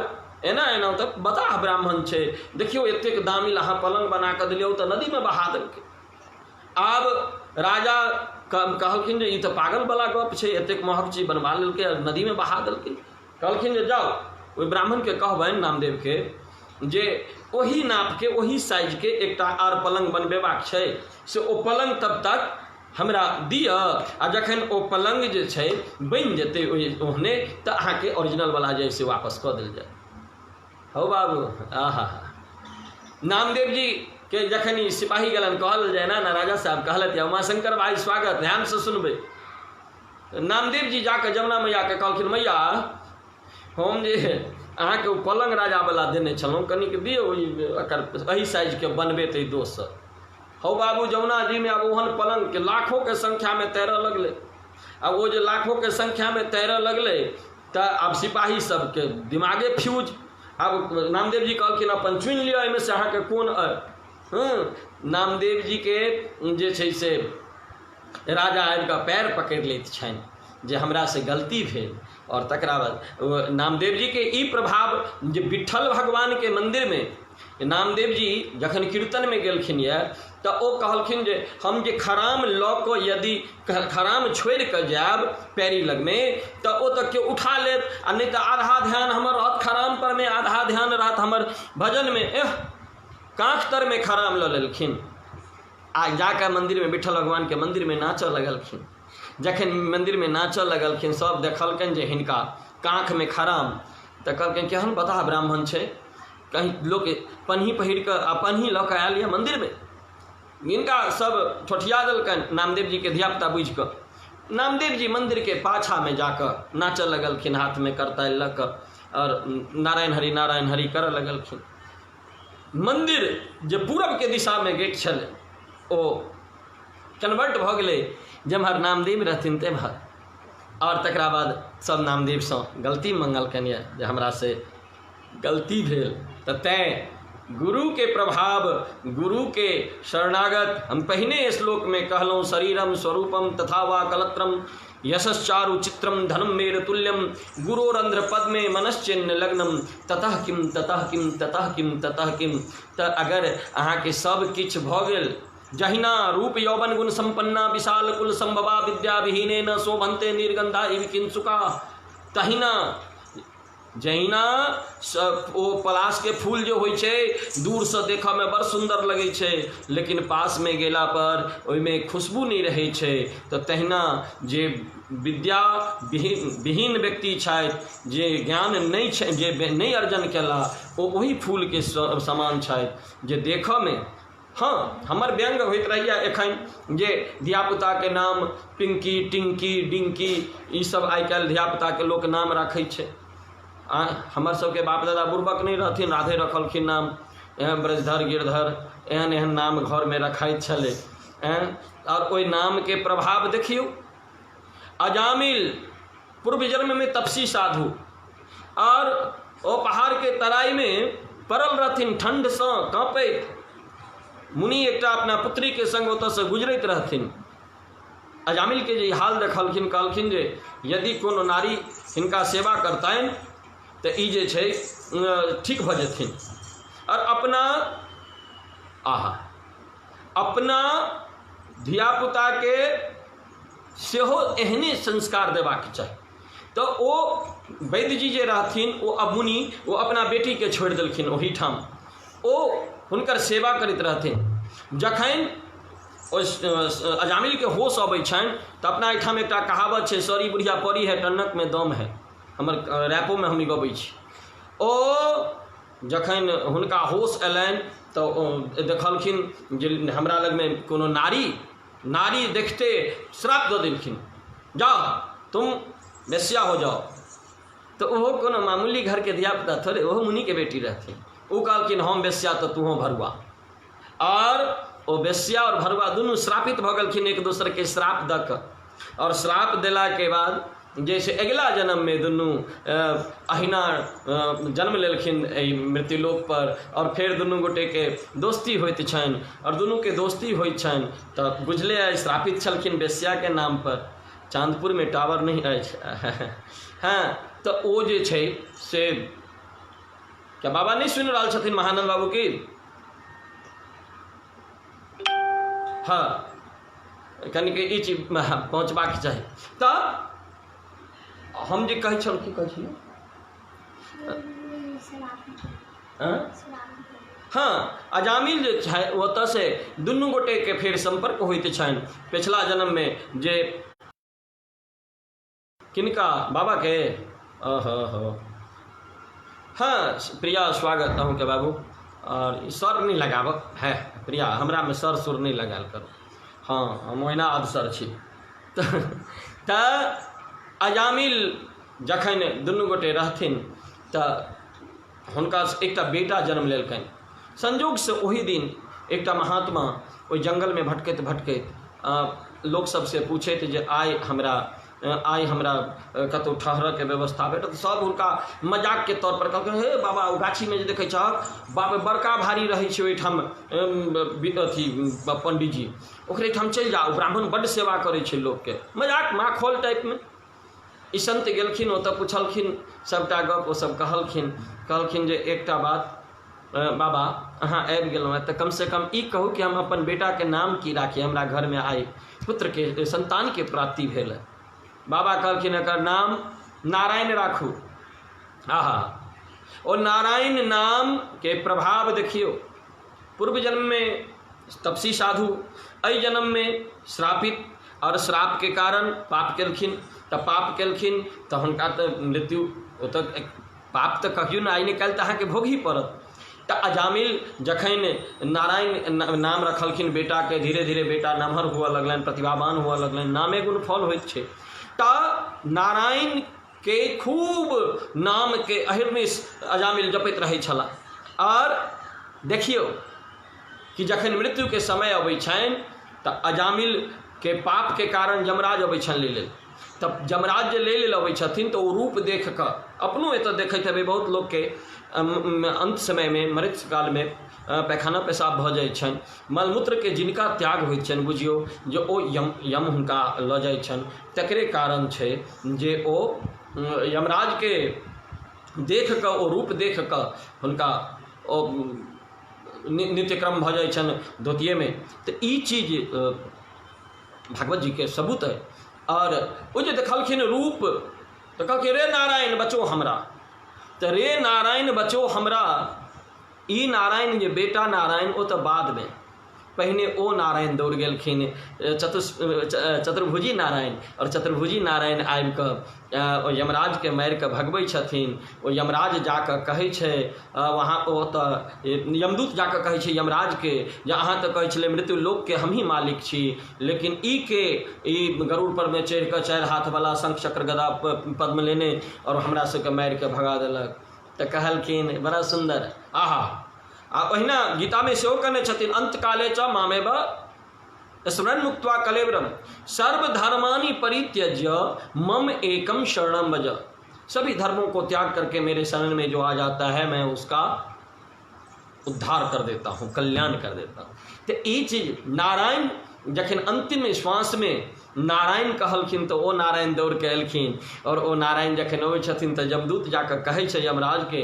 एना एना तऽ बताह ब्राह्मण छै, देखियौ एतेक दामिल अहाँ पलङ्ग बना कऽ देलियै, ओ तऽ नदीमे बहा देलकै। आब राजा कहलखिन जे ई तऽ पागलवला गप छै, एतेक महग चीज बनबा लेलकै आ नदीमे बहा देलकै। कहलखिन जे जाउ ओहि ब्राह्मणके कहबनि नामदेवके जे ओही नापके ओही साइजके एकटा आर पलङ्ग बनबेबाक छै, से ओ पलङ्ग तब तक हमरा दिअ, आ जखन ओ पलङ्ग जे छै बनि जेतै ओहि ओहने तऽ अहाँके ओरिजिनलवला जे से वापस कऽ देल जायत। हौ बाबू, आहा नामदेव जी के जखन ई सिपाही गेलनि कहल जाय ना राजा साहब कहलथि उमाशंकर भाई स्वागत, ध्यानसँ सुनबै। नामदेव जी जाकऽ जमुना मैयाके कहलखिन मैया हम जे अहाँके ओ पलङ्ग राजावला देने छलहुँ कनिक दियौ एकर एहि साइजके बनबेतै दोसर। हौ बाबू जमुना जीमे आब ओहन पलङ्गके लाखोके संख्यामे तैरऽ लगलै। आ ओ जे लाखोके संख्यामे तैरऽ लगलै तऽ आब सिपाही सबके दिमागे फ्यूज। आब नामदेव जी कहलखिन अपन चुनि लिअ एहिमे से अहाँके कोन अइ। हँ नामदेव जीके जे छै से राजा आबि कऽ पैर पकड़ि लैत छनि जे हमरासँ गलती भेल। आओर तकरा बाद नामदेव जीके ई प्रभाव जे विट्ठल भगवानके मन्दिरमे नामदेव जी जखन कीर्तनमे गेलखिन यऽ तऽ ओ कहलखिन जे हम जे खराम लऽ कऽ यदि खराम छोड़ि कऽ जायब पैरी लगमे तऽ ओ तऽ केओ उठा लेत, आ नहि तऽ आधा ध्यान हमर रहत खराम परमे, आधा ध्यान रहत हमर भजनमे। एह काँख तरमे खराम लऽ लेलखिन आ जाकऽ मन्दिरमे विट्ठल भगवानके मन्दिरमे नाचऽ लगलखिन। जखन मन्दिरमे नाचऽ लगलखिन सब देखलकनि जे हिनका काँखमे खराम, तऽ कहलकनि केहन बताह ब्राह्मण छै, कहीं लोक पनही पहिर कऽ आ पनही लऽ कऽ आयल यऽ मन्दिरमे। हिनका सब ठोठिया देलकनि नामदेव जीके धियापुता बुझि कऽ। नामदेव जी मन्दिरके पाछामे जाकऽ नाचऽ लगलखिन, हाथमे करतालि लऽ कऽ आओर नारायण हरि नारायण हरि करऽ लगलखिन। मन्दिर जे पूरबके दिशामे गेट छलै ओ कन्वर्ट भऽ गेलै जेम्हर नामदेव रहथिन तेम्हर। आओर तकरा बाद सब नामदेवसँ गलती मङ्गलकनि यऽ जे हमरासँ गलती भेल। तऽ तैँ गुरुके प्रभाव, गुरुके शरणागत, हम पहिने श्लोकमे कहलहुँ शरीरम स्वरूपम तथा वा कलत्रम यशश्चारु चित्रम धनम मेर तुल्यम गुरोरंध्र पद्मे मनश्चिन्न लग्नम ततः किम ततः किम ततः किम ततः किम। तऽ अगर अहाँके सब किछु भऽ गेल, जहिना रूप यौवन गुण संपन्ना विशाल कुल संभवा विद्या विहीने न शोभन्ते निर्गंधा इव किंसुका, तहिना जहिना ओ पलाशके फूल जे होइ छै दूरसँ देखऽमे बड़ सुन्दर लगै छै, लेकिन पासमे गेलापर ओहिमे खुशबू नहि रहै छै, तऽ तहिना जे विद्या विहीन व्यक्ति छथि, जे ज्ञान नहि छै, जे नहि अर्जन केला, ओ ओहि फूलके समान छथि जे देखऽमे। हँ हमर व्यङ्ग होइत रहैए एखन जे धियापुताके नाम पिंकी टिंकी डिंकी ईसब आइ काल्हि धियापुताके लोक नाम राखै छै। आ हमर सबके बाप दादा बुड़बक नहि रहथिन, राधे रखलखिन नाम, एहन ब्रजधर गिरधर एहन एहन नाम घरमे रखाइत छलै। आओर ओहि नामके प्रभाव देखियौ। अजामिल पूर्व जन्ममे तपसी साधु आओर ओ पहाड़के तराइमे पड़ल रहथिन ठण्डसँ काँपैत। मुनि एकटा अपना पुत्रीके सङ्ग ओतऽसँ गुजरैत रहथिन। अजामिलके जे ई हाल देखलखिन, कहलखिन जे यदि कोनो नारी हिनका सेवा करतनि तऽ ई जे छै ठीक भऽ जेथिन। आओर अपना आहा अपना धियापुताके सेहो एहने संस्कार देबाक चाही। तऽ ओ वैद्यजी जे रहथिन ओ अब मुनि ओ अपना बेटीके छोड़ि देलखिन ओहिठाम, ओ हुनकर सेवा करैत रहथिन। जखन ओहि अजामिलके होश अबै छनि तऽ अपना एहिठाम एकटा कहावत छै, सॉरी बुढ़िया परी है टन्नकमे दम है, हमर रैपोमे हम ई गबै छी। ओ जखन हुनका होश अयलनि तऽ ओ देखलखिन जे हमरा लगमे कोनो नारी, नारी देखते श्राप दऽ देलखिन, जाओ तुम वेश्या हो जाओ। तऽ ओहो कोनो मामूली घरके धियापुता थोड़े, ओहो मुनिके बेटी रहथिन। ओ कहलखिन हम वेश्या तऽ तूहो भरुआ। आओर ओ वेश्या आओर भरुआ दुनू श्रापित भऽ गेलखिन एक दोसरके श्राप दऽ कऽ। आओर श्राप देलाके बाद जे से अगिला जन्ममे दुनू अहिना जन्म लेलखिन एहि मृत्युलोक पर आओर फेर दुनू गोटेके दोस्ती होइत छनि आओर दुनूके दोस्ती होइत छनि। तऽ बुझले अछि, श्रापित छलखिन वेश्याके नाम पर, चाँदपुरमे टावर नहि अछि। हँ, तऽ ओ जे छै से क्या बाबा नहि सुनि रहल छथिन महानंद बाबू की? हँ, कनिक ई चीज पहुँचबाक चाही। तऽ हम जे कहै छलहुँ, की कहै छलहुँ? हँ, अजामिल जे छै ओतऽसँ दुनू गोटेके फेर सम्पर्क होइत छनि पछिला जन्ममे जे किनका बाबाके। अह हँ, प्रिया स्वागत अहूँके बाबू। आओर सर नहि लगाबऽ है प्रिया, हमरामे सर सुर नहि लगायल करू। हँ, हम ओहिना अधसर छी। तऽ अजामिल जखन दुनू गोटे रहथिन तऽ हुनका एकटा बेटा जन्म लेलकनि संयोगसँ। ओहि दिन एकटा महात्मा ओहि जङ्गलमे भटकैत भटकैत लोक सबसँ पूछैत जे आइ हमरा कतहु ठहरऽके व्यवस्था भेटत। सब हुनका मजाकके तौर पर कहलखिन, हे बाबा, ओ गाछीमे जे देखै छहक, बाप बड़का भारी रहै छै ओहिठाम अथी पंडीजी, ओकरे ठाम चलि जाउ, ब्राह्मण बड्ड सेवा करै छै लोकके। मजाक माखौल टाइपमे। ई संत गेलखिन ओतऽ, पुछलखिन सभटा गप, ओ सब कहलखिन। कहलखिन जे एकटा बात बाबा, अहाँ आबि गेलहुँ हेँ तऽ कमसँ कम ई कहू कि हम अपन बेटाके नाम की राखी? हमरा घरमे आइ पुत्रके संतानके प्राप्ति भेल है। बाबा कहलखिन, एकर नाम नारायण राखू। आहा, ओ नारायण नामके प्रभाव देखियौ। पूर्व जन्ममे तपसी साधु, एहि जन्ममे श्रापित आओर श्रापके कारण पाप केलखिन। तऽ पाप केलखिन तऽ हुनका तऽ मृत्यु ओतऽ पाप तऽ कहियो ने आइ ने काल्हि तऽ अहाँके भोगही पड़त। तऽ अजामिल जखन नारायण नाम रखलखिन बेटाके, धीरे धीरे बेटा नमहर हुअ लगलनि, प्रतिभावान हुअ लगलनि। नामे गुण फल होइत छै। तऽ नारायणके खूब नामके अहिर्निश अजामिल जपैत रहै छलाह। आओर देखियौ कि जखन मृत्युके समय अबै छनि तऽ अजामिलके पापके कारण यमराज अबै छनि लै लेल। तब यमराज जे लै लेल अबै छथिन तऽ ओ रूप देख कऽ, अपनो एतऽ देखैत हेबै, बहुत लोकके अन्त समयमे मृत्यु कालमे पैखाना पेशाब भऽ जाइ छनि। मलमूत्रके जिनका त्याग होइत छनि, बुझियौ जे ओ यम यम हुनका लऽ जाइ छनि। तकरे कारण छै जे ओ यमराजके देख कऽ, ओ रूप देख कऽ हुनका ओ नित्यक्रम भऽ जाइ छनि धोतिएमे। तऽ ई चीज भागवत जीके सबूत अइ। आओर ओ जे देखलखिन रूप तऽ कहलखिन, रे नारायण, बचो हमरा। तऽ रे नारायण, बचो हमरा, ई नारायण जे बेटा नारायण ओ तऽ बादमे, पहिने ओ नारायण दौड़ गेलखिन, चतुर्भुजी नारायण। आओर चतुर्भुजी नारायण आबि कऽ ओ यमराजके मारि कऽ भगबै छथिन। ओ यमराज जा कऽ कहै छै वहाँ, ओतऽ यमदूत जा कऽ कहै छै यमराजके जे अहाँ तऽ कहै छलै मृत्यु लोकके हमही मालिक छी, लेकिन ई के ई गरुड़ परमे चढ़ि कऽ चारि हाथवला शंख चक्र गदा पद्म लेने आओर हमरा सबके मारि कऽ भगा देलक? तऽ कहलखिन, बड़ा सुन्दर, आहा। आ ओहिना गीतामे सेहो कहने छथिन, अंतकाले च मामेव स्मरण मुक्त्वा कलेवरम सर्वधर्मानि परित्यज्य मम एकम शरणम भज। सभी धर्मों को त्याग करके मेरे शरण में जो आ जाता है, मैं उसका उद्धार कर देता हूँ, कल्याण कर देता हूँ। तऽ ई चीज नारायण जखन अंतिम श्वासमे नारायण कहलखिन तऽ ओ नारायण दौड़ कऽ एलखिन। आओर ओ नारायण जखन अबै छथिन तऽ यमदूत जाकऽ कहै छै यमराजके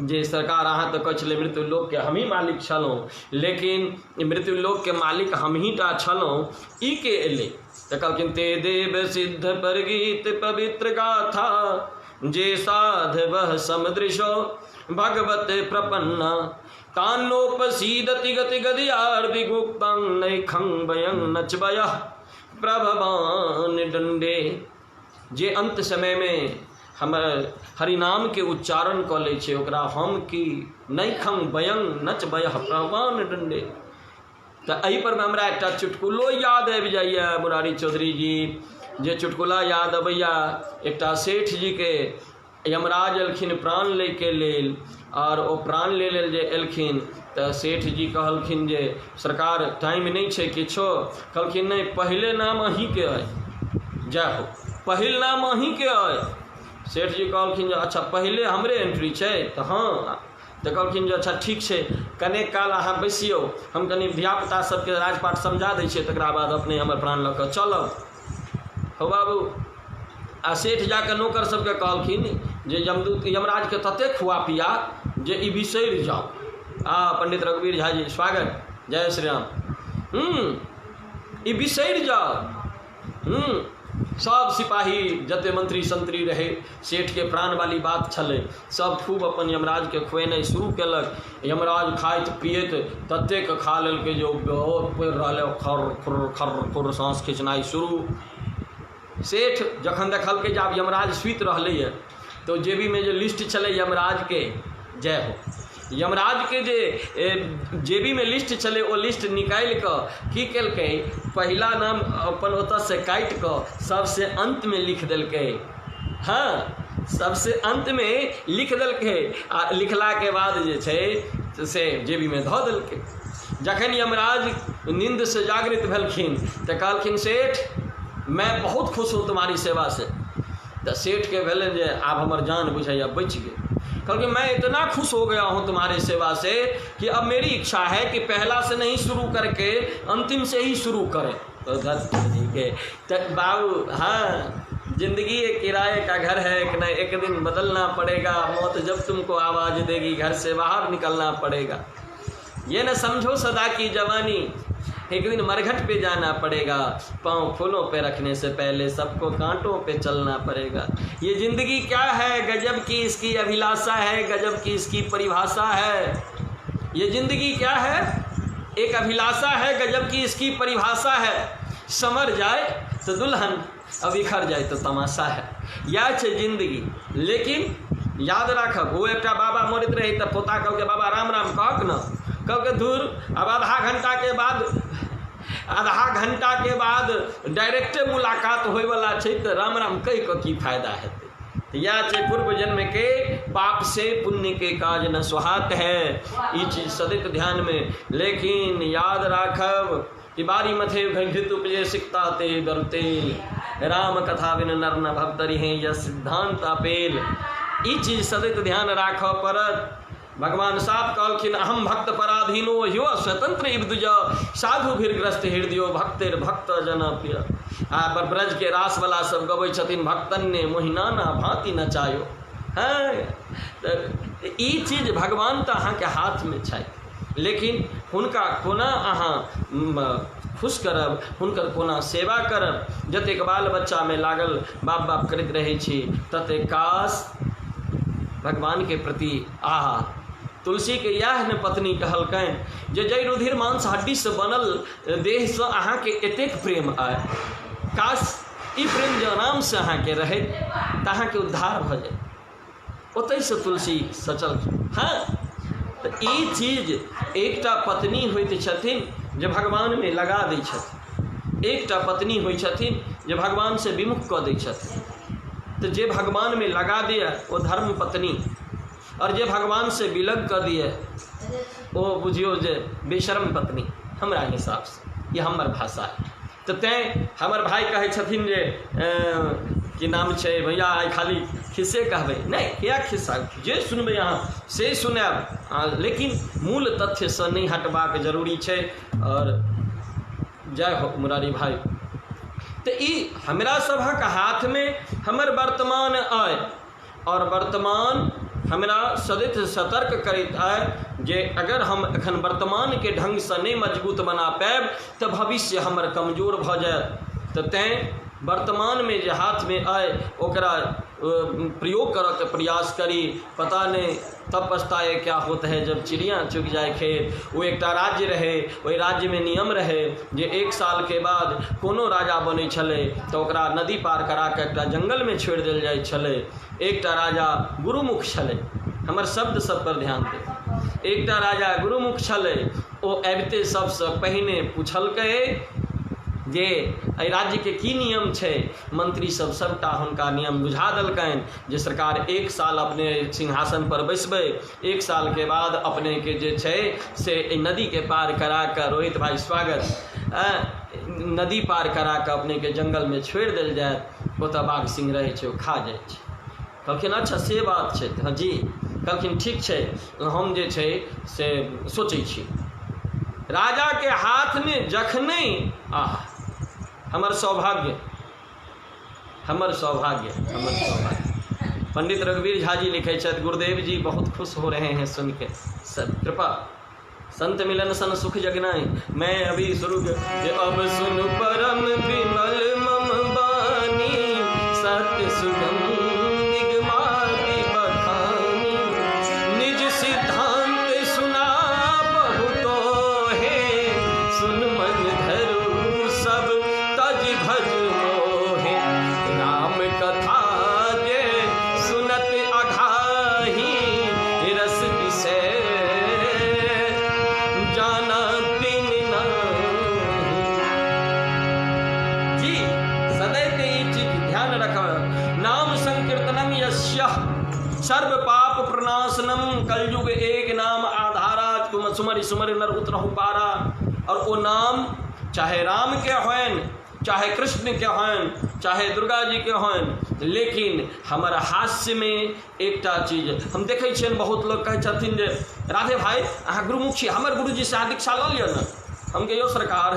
जे सरकार, अहाँ तऽ कहै छलै मृत्यु लोकके हमही मालिक छलहुँ, लेकिन मृत्यु लोकके मालिक हमही टा छलहुँ, ई के एलै? तऽ कहलखिन, ते देव सिद्ध पर गीत पवित्र गाथा, जे साध वह समदृशो भगवत प्रपन्ना, तानोपसीदति गति गदियार्दिगुप्तं नैखं वयं नचबय प्रभवान दंडे। जे अंत समयमे हमर हरिनामके उच्चारण कऽ लै छै, ओकरा हम की नैखं वयं नचबय प्रभवान दंडे। तऽ एहि परमे हमरा एकटा चुटकुलो याद आबि जाइए मुरारी चौधरी जी। जे चुटकुला याद अबैया, एकटा सेठ जीके यमराज एलखिन प्राण लैके लेल। आओर ओ प्राण लै लेल जे एलखिन तऽ सेठ जी कहलखिन जे सरकार, टाइम नहि छै किछो। कहलखिन, नहि, पहिले नाम अहीँके अइ। जय हो। पहिल नाम अहीँके अइ। सेठ जी कहलखिन जे अच्छा पहिले हमरे एंट्री छै? तऽ हँ। तऽ कहलखिन जे अच्छा ठीक छै, कनेक काल अहाँ बैसियौ, हम कनि धियापुता सबके राजपाट समझा दै छियै, तकरा बाद अपने हमर प्राण लऽ कऽ चलब। हौ बाबू, आ सेठ जाकऽ नौकर सबके कहलखिन जे यमदूत यमराजके ततेक खुआ पिया जे ई बिसरि जाउ। आ पंडित रघुवीर झा जी स्वागत, जय श्री राम। ई बिसरि जाउ। सब सिपाही जते मंत्री संत्री रहे, सेठके प्राणवाली बात छलै, सब खूब अपन यमराजके खुएनाइ शुरू केलक। यमराज खाइत पियैत ततेक खा लेलकै जे ओ बहुत पड़ि रहलै, खर खुर खर खुर साँस खिचनाइ शुरू। सेठ जखन देखलकै जे आब यमराज सुति रहलैए, तऽ जेबीमे जे लिस्ट छलै यमराजके, जय हो, यमराजके जे जेबीमे लिस्ट छलै ओ लिस्ट निकालि कऽ की केलकै, पहिला नाम अपन ओतऽसँ काटि कऽ सबसँ अन्तमे लिख देलकै। हँ, सबसँ अन्तमे लिख देलकै आ लिखलाके बाद जे छै से जेबीमे धऽ देलकै। जखन यमराज नींदसँ जागृत भेलखिन तऽ कहलखिन सेठ मैं बहुत खुश हूँ तुम्हारी सेवा से। तऽ सेठके भेलनि जे आब हमर जान बुझाइए बचि गेल। कहलकै मैं इतना खुश हो गया हूँ तुम्हारे सेवा से कि अब मेरी इच्छा है कि पहला से नहीं शुरू करके अंतिम से ही शुरू करें। तो के तऽ बाबू, हाँ, जिंदगी एक किराए का घर है, एक न एक दिन बदलना पड़ेगा। मौत जब तुमको आवाज़ देगी घर से बाहर निकलना पड़ेगा। ये न समझो सदा की जवानी, एक दिन मरघट पे जाना पड़ेगा। पाँव फूलों पे रखने से पहले सबको कांटों पे चलना पड़ेगा। ये जिंदगी क्या है, गजब की इसकी अभिलाषा है, गजब की इसकी परिभाषा है। ये जिंदगी क्या है, एक अभिलाषा है, गजब की इसकी परिभाषा है। संवर जाए तो दुल्हन, अब बिखर जाए तो तमाशा है। इएह छै जिंदगी। लेकिन याद राखब, ओ एकटा बाबा मरैत रहै तऽ पोता कहलकै बाबा राम राम कहक ने। कहलकै धुर, आब आधा घंटाके बाद डायरेक्टे मुलाकात होइवला छै तऽ राम राम कहि कऽ की फायदा हेतै? तऽ इएह छै, पूर्व जन्म के पाप से पुण्य के काज न सुहात है। ई चीज सदैत ध्यानमे। लेकिन याद राखब कि बारी मथे घृत उपजे सिकता ते बरु तेल, राम कथा बिन नर न भवतरी हैं यह सिद्धांत अपेल। ई चीज सदैत ध्यान राखऽ पड़त। भगवान साफ कहलखिन, अहम भक्त पराधीनो ह्यो स्वतंत्र इव साधु भीरग्रस्त हृदयो भक्तेर भक्त जन प्रिय। आ ब्रज के रासवला सब गबै छथिन, भक्तन ने मोहिनाना भांति नचायो। हँ, तऽ ई चीज भगवान तऽ अहाँके हाथमे छथि, लेकिन हुनका कोना अहाँ खुश करब, हुनकर कोना सेवा करब? जतेक बाल बच्चामे लागल बाप बाप करैत रहै छी, ततेक काश भगवानके प्रति। आहा, तुलसीके इएह ने पत्नी कहलकनि जे जाहि रुधिर मांस हड्डीसँ बनल देहसँ अहाँके एतेक प्रेम अइ, काश ई प्रेम जँ आरामसँ अहाँके रहैत तऽ अहाँके उद्धार भऽ जाइत। ओतहिसँ तुलसी सचल। हँ, तऽ ई चीज एकटा पत्नी होइत छथिन जे भगवानमे लगा दै छथिन, एकटा पत्नी होइ छथिन जे भगवानसँ विमुख कऽ दै छथिन। तऽ जे भगवानमे लगा दिए ओ धर्म पत्नी, आओर जे भगवानसँ विलग कऽ दिए ओ बुझियौ जे बेशर्म पत्नी, हमरा हिसाबसँ। ई हमर भाषा है। तऽ तैँ हमर भाय कहै छथिन जे की नाम छै, भैया आइ खाली खिस्से कहबै। नहि, किया खिस्सा? जे सुनबै अहाँ से सुनायब, लेकिन मूल तथ्यसँ नहि हटबाक जरूरी छै। आओर जय हो मुरारी भाइ। तऽ ई हमरा सभक हाथमे हमर वर्तमान अइ, आओर वर्तमान हमरा सदैत सतर्क करैत अइ जे अगर हम एखन वर्तमानके ढङ्गसँ नहि मजबूत बना पायब तऽ भविष्य हमर कमजोर भऽ जायत। तऽ तैँ वर्तमानमे जे हाथमे अइ ओकरा प्रयोग करऽके प्रयास करी। पता नहि तब पछताए क्या होत है जब चिड़िया चुग जाए खेत। ओ एकटा राज्य रहै, ओहि राज्यमे नियम रहै जे एक सालके बाद कोनो राजा बनै छलै तऽ ओकरा नदी पार करा कऽ एकटा जङ्गलमे छोड़ि देल जाइ छलै। एकटा राजा गुरुमुख छलै। हमर शब्द सब पर ध्यान देब। एकटा राजा गुरुमुख छलै। ओ आबिते सबसँ पहिने पुछलकै जे एहि राज्यके की नियम छै? मंत्री सब सबटा हुनका नियम बुझा देलकनि जे सरकार, एक साल अपने सिंहासन पर बैसबै, एक सालके बाद अपनेके जे छै से एहि नदीके पार करा कऽ, रोहित भाई स्वागत, नदी पार करा कऽ अपनेके जङ्गलमे छोड़ि देल जायत। ओतऽ बाघ सिंह रहै छै, ओ खा जाइ छै। कहलखिन अच्छा से बात छै? हँ जी। कहलखिन ठीक छै, हम जे छै से सोचै छी। राजाके हाथमे जखने, आह हमर सौभाग्य, हमर सौभाग्य, हमर सौभाग्य। पंडित रघुवीर झा जी लिखै छथि, गुरुदेव जी बहुत खुश हो रहे हैं सुन के, सब कृपा संत मिलन सन सुख जगनाई, मैं अभी शुरू अब सुन परम विमल मम बानी, सत्य सुगम निगमादि बखानी, निज सिद्धांत सुना बहुतो है, सुन मन धरु सब तज भज मोहे, राम कथा जे सुनत अघाही, रस विषय जाना तिन नाही। जी सदैव ई चीज ध्यान रखब। नाम संकीर्तनम यस्य सर्व पाप प्रनाशनम, कलयुग एक नाम आधारा, तुम सुमरि सुमरि नर उतरहु पारा। और ओ नाम चाहे राम के होइन, चाहे कृष्ण के होइन, चाहे दुर्गा जी के होइन, लेकिन हमर हास्यमे एकटा चीज हम देखै छियनि, बहुत लोक कहै छथिन जे राधे भाई अहाँ गुरुमुख छी, हमर गुरुजी से अहाँ दीक्षा लऽ लिअ ने। हम कहियो सरकार,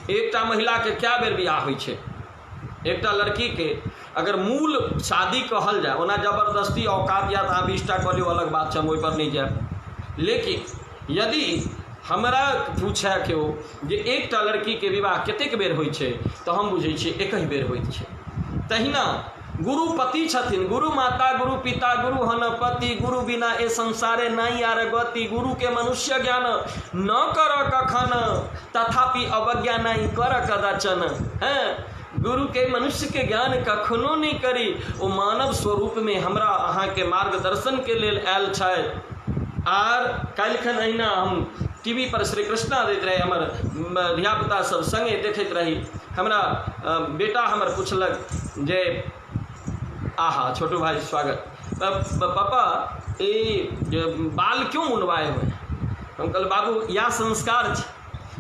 एकटा महिलाके कए बेर बियाह होइ छै? एकटा लड़कीके अगर मूल शादी कहल जाय, ओना जबरदस्ती औकात या तऽ अहाँ 20टा कऽ लियौ, अलग बात छै, हम ओहिपर नहि जायब। लेकिन यदि हमरा पूछए केओ जे एकटा लड़कीके विवाह कतेक बेर होइ छै, तऽ हम बुझै छियै एकहि बेर होइत छै। तहिना गुरुपति छथिन, गुरु माता गुरु पिता गुरु हन पति, गुरु बिना ए संसारे नहि आर गति, गुरु के मनुष्य ज्ञान न कर कखन, तथापि अवज्ञा नहि कर कदाचन। हैं गुरु के मनुष्य के ज्ञान कखनो नहि करी, ओ मानव स्वरूप में हमरा अहाँके मार्गदर्शन के लेल आयल छथि। आर काल्हिखन अहिना हम टी वी पर श्री कृष्णा दैत रहै, हमर धियापुता सब सङ्गे देखैत रही। हमरा बेटा हमर पुछलक जे आहा छोटू भाई स्वागत, पापा ई बाल क्यों मुनवाए हुए? हम कहल बाबू इएह संस्कार छै,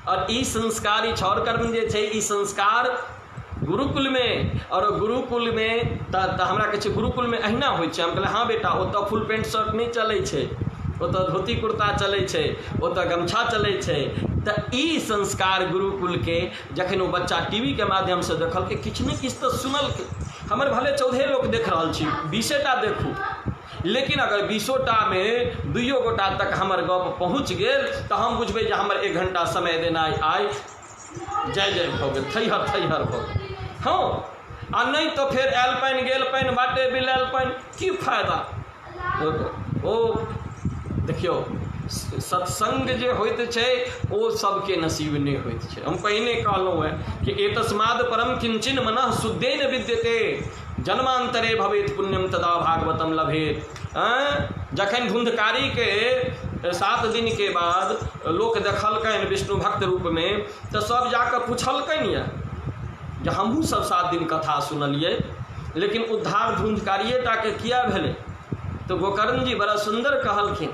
और ई संस्कार ई छौर कर्म जे छै ई संस्कार गुरुकुलमे, और गुरुकुलमे तऽ हमरा कहै छै गुरुकुलमे अहिना होइ छै। हम कहलियै हँ बेटा, ओतऽ फुल पेंट शर्ट नहि चलै छै, ओतऽ धोती कुर्ता चलै छै, ओतऽ गमछा चलै छै। तऽ ई संस्कार गुरुकुलके जखन ओ बच्चा टी वी के माध्यमसँ देखलकै, किछु ने किछु तऽ सुनलकै। हमर भले 14 लोक देख रहल छी, 20टा देखू, लेकिन अगर 20टामे 2 गोटा तक हमर गप पहुँच गेल तऽ हम बुझबै जे हमर 1 घंटा समय देनाइ आइ जय जय भऽ गेल, थैहर थैहर भऽ गेल। हँ, आ नहि तऽ फेर आयल पानि गेल पानि बाटे बिलायल पानि, की फायदा? ओ देखियौ, सत्संग जे होइत छै ओ सबके नसीब नहि होइत छै। हम पहिने कहलहुँ हेँ कि एतस्माद परम किंचन मनः शुद्धेन विद्यते, जन्मांतरे भवेत पुण्यम तदा भागवतम लभेत। जखन धुंधकारी के 7 दिन के बाद लोक देखलकनि विष्णु भक्त रूपमे, तऽ सब जाकऽ पुछलकनि यऽ जे हमहूँ सब 7 दिन कथा सुनलियै, लेकिन उद्धार धुंधकारिए टाके किया भेलै? तऽ गोकर्ण जी बड़ा सुन्दर कहलखिन,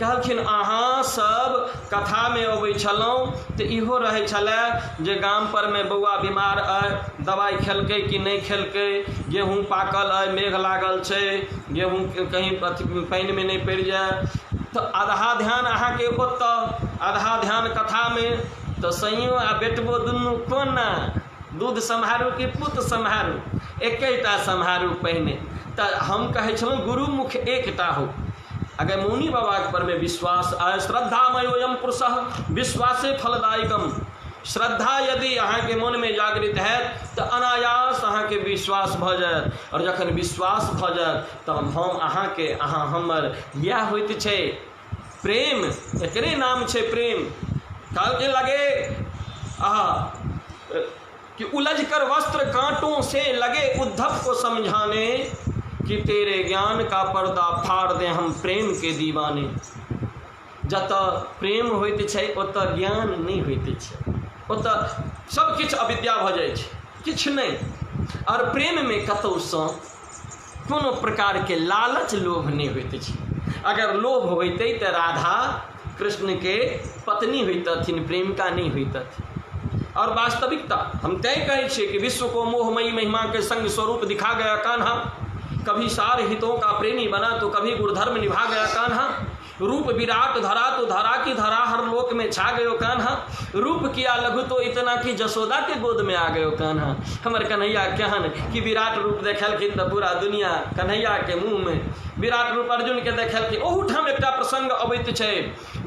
कहलखिन अहाँ सब कथामे अबै छलहुँ तऽ इहो रहै छलै जे गाम परमे बौआ बीमार अइ, दवाइ खेलकै कि नहि खेलकै, गेहूँ पाकल अइ, मेघ लागल छै, गेहूँ कहीं पानिमे नहि पड़ि जाय, तऽ आधा ध्यान अहाँके ओतऽ, आधा ध्यान कथामे। तऽ सैयो आ बेटबो दुनू कोना दूध सम्हारू कि पूत सम्हारू, एकेटा सम्हारू पहिने। तऽ हम कहै छलहुँ गुरुमुख एकटा हो। अगर मौनी बाबाके परमे विश्वास आय, श्रद्धामयोयम पुरुषः विश्वासे फलदायकम, श्रद्धा यदि अहाँके मोनमे जागृत हैत तऽ अनायास अहाँके विश्वास भऽ जायत, आओर जखन विश्वास भऽ जायत तऽ हम अहाँके, अहाँ हमर, इएह होइत छै प्रेम, एकरे नाम छै प्रेम। कहलके लगे आहा कि उलझ कर वस्त्र कांटों से लगे उद्धव को समझाने, कि तेरे ज्ञान का पर्दा फाड़ दे हम प्रेम के दीवाने। जतऽ प्रेम होइत छै ओतऽ ज्ञान नहि होइत छै, ओतऽ सब किछु अविद्या भऽ जाइ छै, किछु नहि। आओर प्रेममे कतहुसँ कोनो प्रकारके लालच लोभ नहि होइत छै। अगर लोभ होइतै तऽ राधा कृष्णके पत्नी होइतथिन, प्रेमिका नहि होइतथिन। और वास्तविकता हम तय कहै छियै कि विश्व को मोहमयी महिमा के संग स्वरूप दिखा गया कान्हा, कभी सार हितों का प्रेमी बना तो कभी गुरुधर्म निभा गया कान्हा, रूप विराट धरा तो धरा की धरा हर लोक में छा गयो कान्हा, रूप किया लघु तो इतना कि जसोदा के गोद में आ गयो कान्हा। हमर कन्हैया केहन कि विराट रूप देखलखिन तऽ पूरा दुनिया कन्हैया के मुँह में विराट रूप अर्जुन के देखलखिन। ओहूठाम एकटा प्रसंग अबैत छै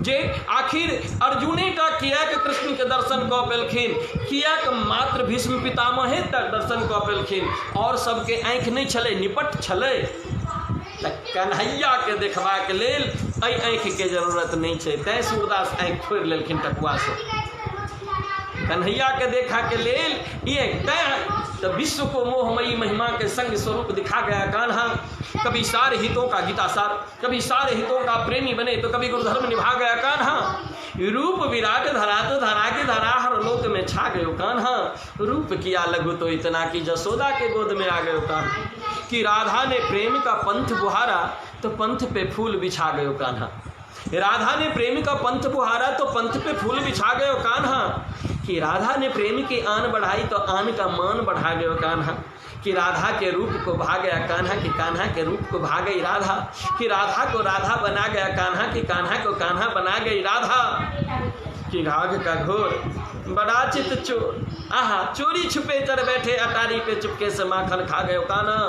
जे आखिर अर्जुने टा किएक कृष्ण के दर्शन कऽ पेलखिन, किएक मात्र भीष्म पितामहे तक दर्शन कऽ पेलखिन, और सबके आँखि नहि छलै, निपट छलै। तऽ कन्हैया के देखबाक लेल एहि आँखि के जरूरत नहि छै, तैं सूरदास आँखि फोड़ि लेलखिन टकुआसँ कन्हैया के देखा के लेल ई तैं। तऽ विश्व को मोहमयी महिमा के संग स्वरूप दिखा गया कान्हा, कभी सारे हितों का गीता सार, कभी सारे हितों का प्रेमी बने तो कभी गुरुधर्म निभा गया कान्हा, रूप विराट धरा तो धरा के धरा हर लोक में छा गयो कान्हा, रूप किया लघु तो इतना कि जसोदा के गोद में आ गयो कान्हा, कि राधा ने प्रेम का पंथ बुहारा तो पंथ पे फूल बिछा गयो कान्हा, राधा ने प्रेम का पंथ बुहारा तो पंथ पे फूल बिछा गयो कान्हा, कि राधा ने प्रेम की आन बढ़ाई तो आन का मान बढ़ा गयो कान्हा, कि राधा के रूप को भा गया कान्हा, कि कान्हा के रूप को भा गई राधा, कि राधा को राधा बना गया कान्हा, कि कान्हा को कान्हा बना गई राधा, कि घाघ का घोर बड़ा चित चोर, आहा चोरी छुपे चढ़ बैठे अटारी पे चुपके से माखन खा गयो कान्हा,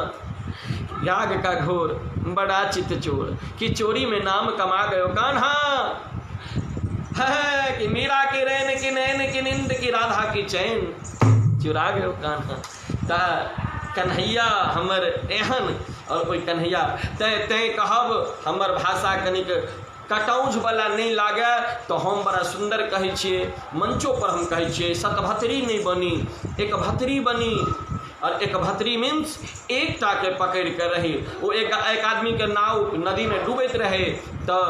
घाघ का घोर बड़ा चित चोर, कि चोरी में नाम कमा गयो कान्हा, है कि मीरा के रैन की नैन की नींद की राधा की चैन चुरा गयो कान्हा। तऽ कन्हैया हमर एहन और ओहि कन्हैया तैं तैं कहब हमर भाषा कनिक कटौझ वाला नहि लागै तऽ हम बड़ा सुन्दर कहै छियै, मंचो पर हम कहै छियै सतभतरी नहि बनी एक भतरी बनी, और एक भतरी मीन्स एकटा के पकड़ि कऽ रही। ओ एक एक आदमी के नाव नदी में डूबैत रहे तऽ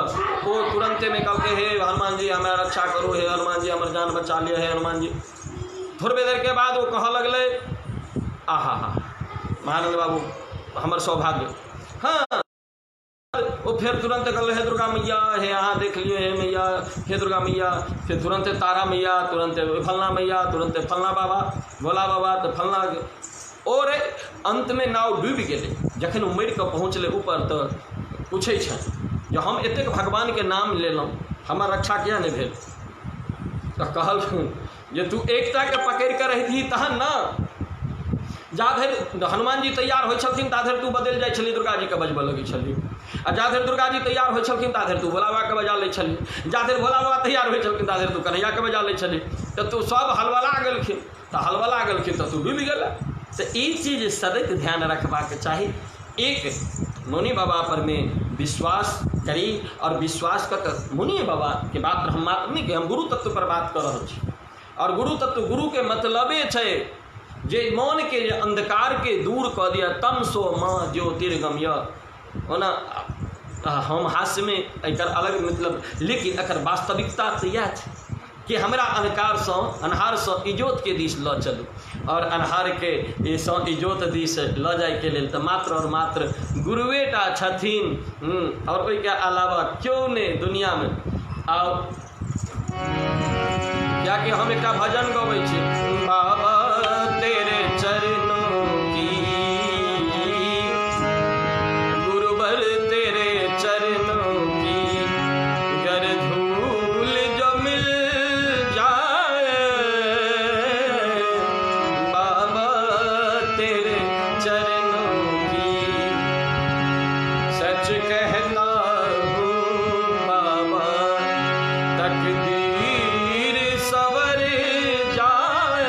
ओ तुरंते में कहलकै हे हनुमान जी हमरा रक्षा करू, हे हनुमान जी हमर जान बचा लिअ, हे हनुमान जी। थोड़बे देर के बाद ओ कहऽ लगलै आहा हा महानंद बाबू हमर सौभाग्य। हाँ ओ फेर तुरंत कहल हे दुर्गा मैया, हे अहाँ देख लियौ, हे मैया, हे दुर्गा मैया। फेर तुरंते तारा मैया, तुरंते फलना मैया, तुरंते फलना बाबा भोला बाबा, तऽ फलना और अंत में नाव डूबि गेलै। जखन ओ मरि कऽ पहुँचलै ऊपर तऽ पूछै छनि जे हम एतेक भगवान के नाम लेलहुँ, हमर रक्षा किया नहि भेल? तऽ कहलखिन जे तू एकटा के पकड़ि कऽ रहितही तहन ने, जा धरि हनुमान जी तैयार होइ छलखिन ता धरि तू बदलि जाइ छलही, दुर्गा जी के बजबऽ लगै छलही, आ जा धरि दुर्गा जी तैयार होइ छलखिन ता धरि तू भोला बाबा के बजा लै छलही, जा धरि भोला बाबा तैयार होइ छलखिन ता धरि तू कन्हैया के बजा लै छलही, तऽ तू सब हलवला गेलखिन, तऽ हलवला गेलखिन तऽ तू डूबि गेलै। तऽ ई चीज सदैत ध्यान रखबाक चाही। एक मौनी बाबा पर में विश्वास करी और विश्वास कऽ कऽ मौनी बाबा के बात हम मात्र नहि, हम गुरु तत्व पर बात कऽ रहल छी। और गुरु तत्व गुरु के मतलबे छै जे मन के जे अंधकार के दूर कऽ दिअ, तम सो माँ ज्योतिर्गम्य। ओना हम हास्यमे एकर अलग मतलब, लेकिन एकर वास्तविकता तऽ इएह छै कि हमरा अन्धकारसँ अन्हारसँ इजोतके दिस लऽ चलू, और अन्हारके सँ इजोत दिस लऽ जाइके लेल तऽ मात्र और मात्र गुरुए टा छथिन, और ओहिके अलावा केओ नहि दुनिआँमे। आउ कियाकि हम एकटा भजन गबै छी, बाबा तेरे चरणों की गुरुवर तेरे चरणों की गर धूल जो मिल जाए, बाबा तेरे चरणों की सच कहता हूँ बाबा तकदीर सवर जाए,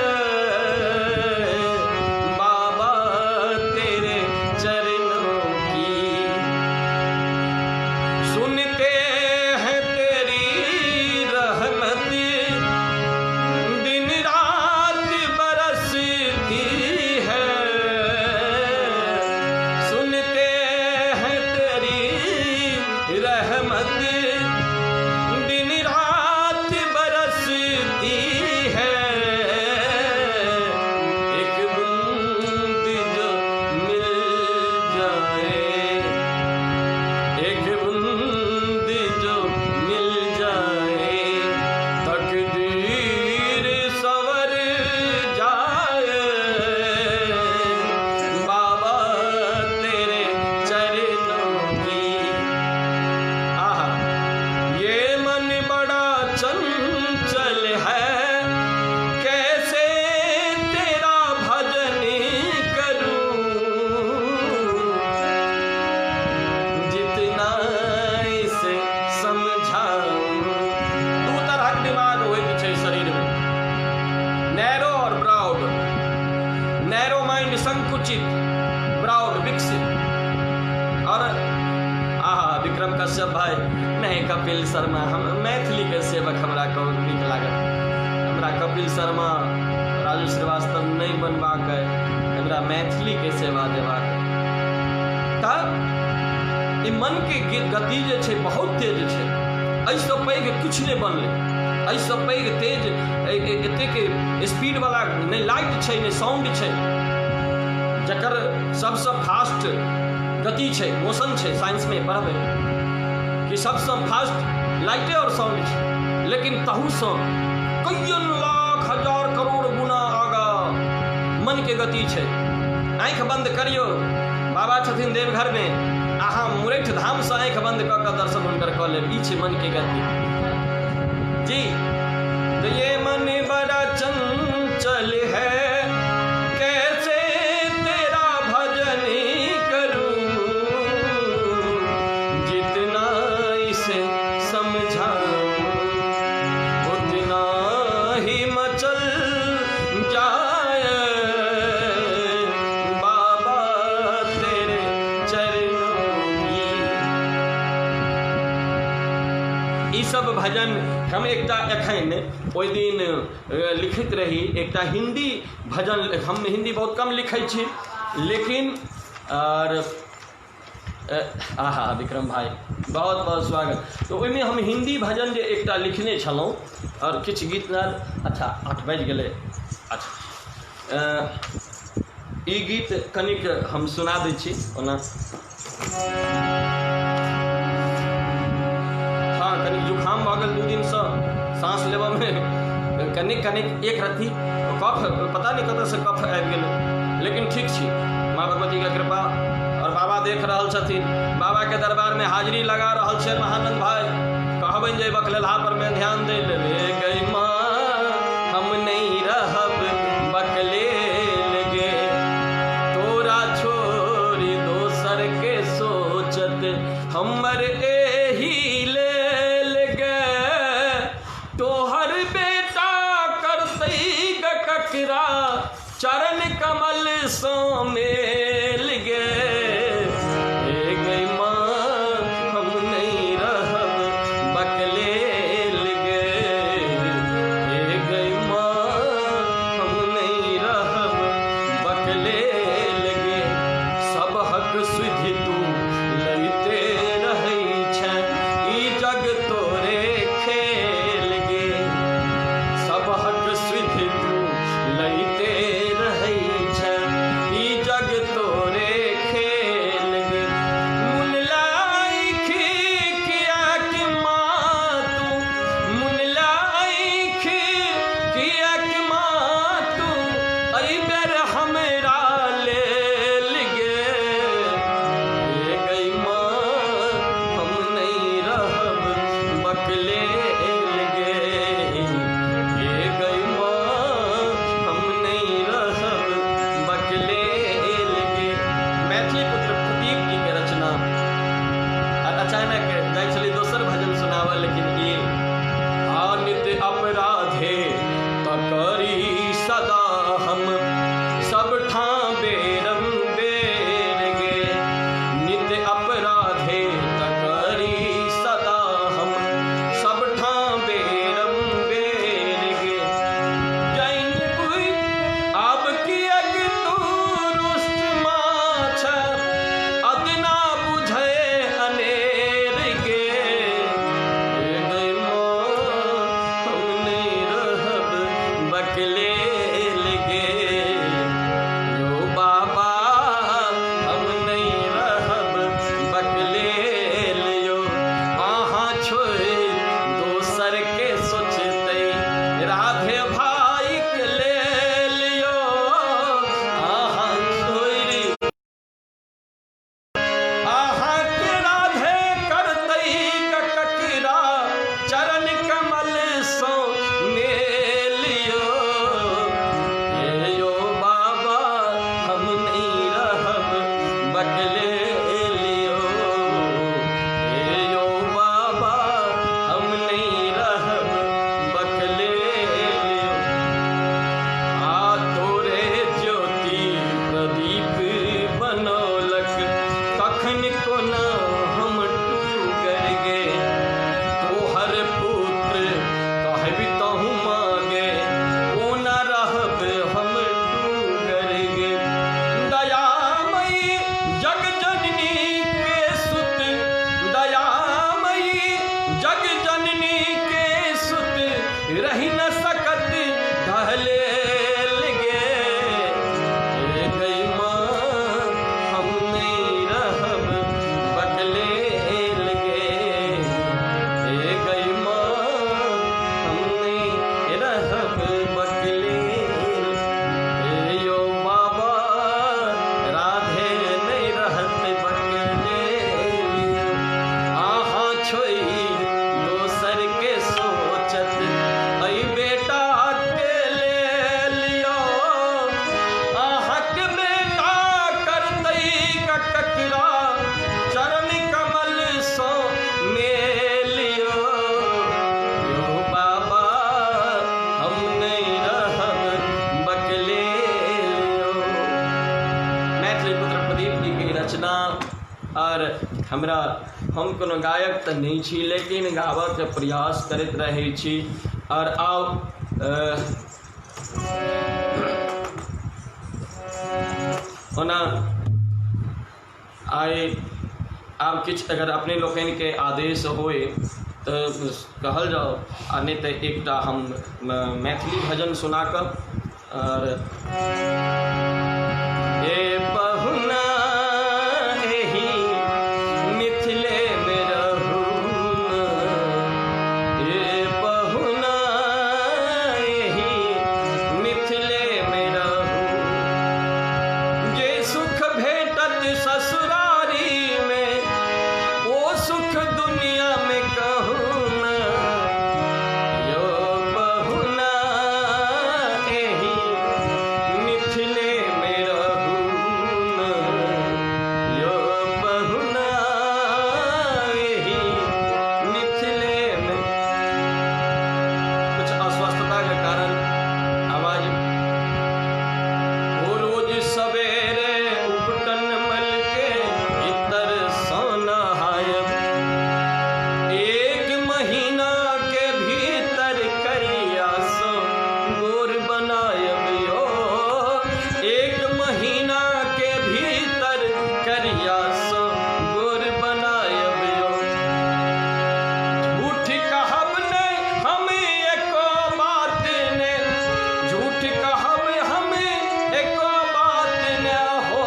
संकुचित, ब्रॉड, विकसित। और आहा विक्रम कश्यप भाई नहीं, कपिल शर्मा, हम मैथिली के सेवक हमरा कहू नीक लागल। हमरा कपिल शर्मा, राजू श्रीवास्तव नहीं बनबाक अइ, हमरा मैथिली के सेवा देबाक अइ। तऽ ई मन के गति जे छै बहुत तेज छै। एहिसँ पैघ किछु नहि बनलै, एहिसँ पैघ तेज एतेक स्पीडवला नहि लाइट छै, नहि साउंड छै, जकर सबसँ फास्ट गति छै, मोशन छै। साइंसमे पढ़बै कि सबसँ फास्ट लाइटे आओर साउंड छै, लेकिन तहूसँ कईयन लाख हजार करोड़ गुना आगा मन के गति छै। आँखि बंद करियौ, बाबा छथिन देवघरमे, अहाँ मुरैठ धामसँ आँखि बंद कऽ कऽ दर्शन हुनकर कऽ लेब। ई छै मन के गति जी। तो ये मन बड़ा चंचल है, कैसे तेरा भजन करूं, जितना इसे समझाऊं उतना ही मचल जाए, बाबा तेरे चरणों की। ई सब भजन हम एकटा एखन ओहि दिन लिखैत रही एकटा हिंदी भजन। हम हिंदी बहुत कम लिखै छी, लेकिन और आहा विक्रम भाई बहुत बहुत स्वागत। तऽ ओहिमे हम हिंदी भजन जे एकटा लिखने छलहुँ आओर किछु गीत नाद। अच्छा 8 बाजि गेलै। अच्छा ई गीत कनिक हम सुना दै छी ओना। हँ कनिक जुकाम भऽ गेल 2 दिनसँ, साँस लेबऽमे कनिक कनिक एक रत्ती कफ, पता नहि कतऽसँ कफ आबि गेलै, लेकिन ठीक छी माँ भगवतीके कृपा। और बाबा देख रहल छथिन, बाबा के दरबार में हाजिरी लगा रहल छै महानंद भाई। कहबनि जे बकलेलहा पर में ध्यान दै लेल। गई माँ हम नहीं रहब बकलेल गे, तोरा छोड़ी दोसर के सोचत हमर एही लेल गे, तोहर बेटा करतै ग ककरा चरण कमल सो मेल गे, हे गई माँ हम नहीं रहब बकलेल गे, हे गई माँ हम नहीं रहब बकलेल गे, सब हक सुधि तू लैते रहै छै, ई जग तोरे खेल गे, सब हक सुधि तू लैते रहै छै, ई जग हमरा हम कोनो गायक तऽ नहि छी लेकिन गाबऽके प्रयास करैत रहै छी आओर आउ ओना आइ आब किछु अगर अपने लोकनिके आदेश होय तऽ कहल जाउ आ नहि तऽ एकटा हम मैथिली भजन सुना कऽ आओर हे पहुना एहि मिथिलेमे रहू हे पहुना एहि मिथिलेमे रहू जे सुख भेटत ससुरारी मे ओ सुख दुनिया मे कहू ना यो पहुना एहि मिथिले मे रहू ना यो पहुना एहि मिथिले मे। कुछ अस्वस्थता के कारण आवाज ओ रोज सवेरे उपटन मल के इतर सो नहायब, एक महीना के भीतर करिया सो गोर बनायब यो, एक महीना के भीतर करिया सो गोर बनायब यो। झूठ कहब ने हम एको बात ने, झूठ कहब हम एको बात ने हो,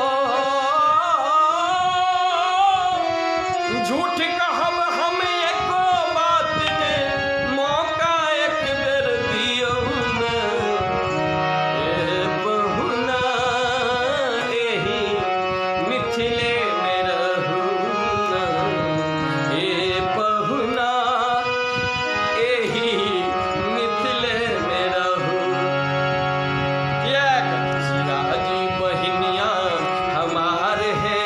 झूठ कहब हम एको बात ने, मौका एक बेर दियौ ने। ए पहुना एहि मिथिले मे रहू ना, ए पहुना एहि मिथिले मे रहू। किएक सियाजी बहिनिया हमार है,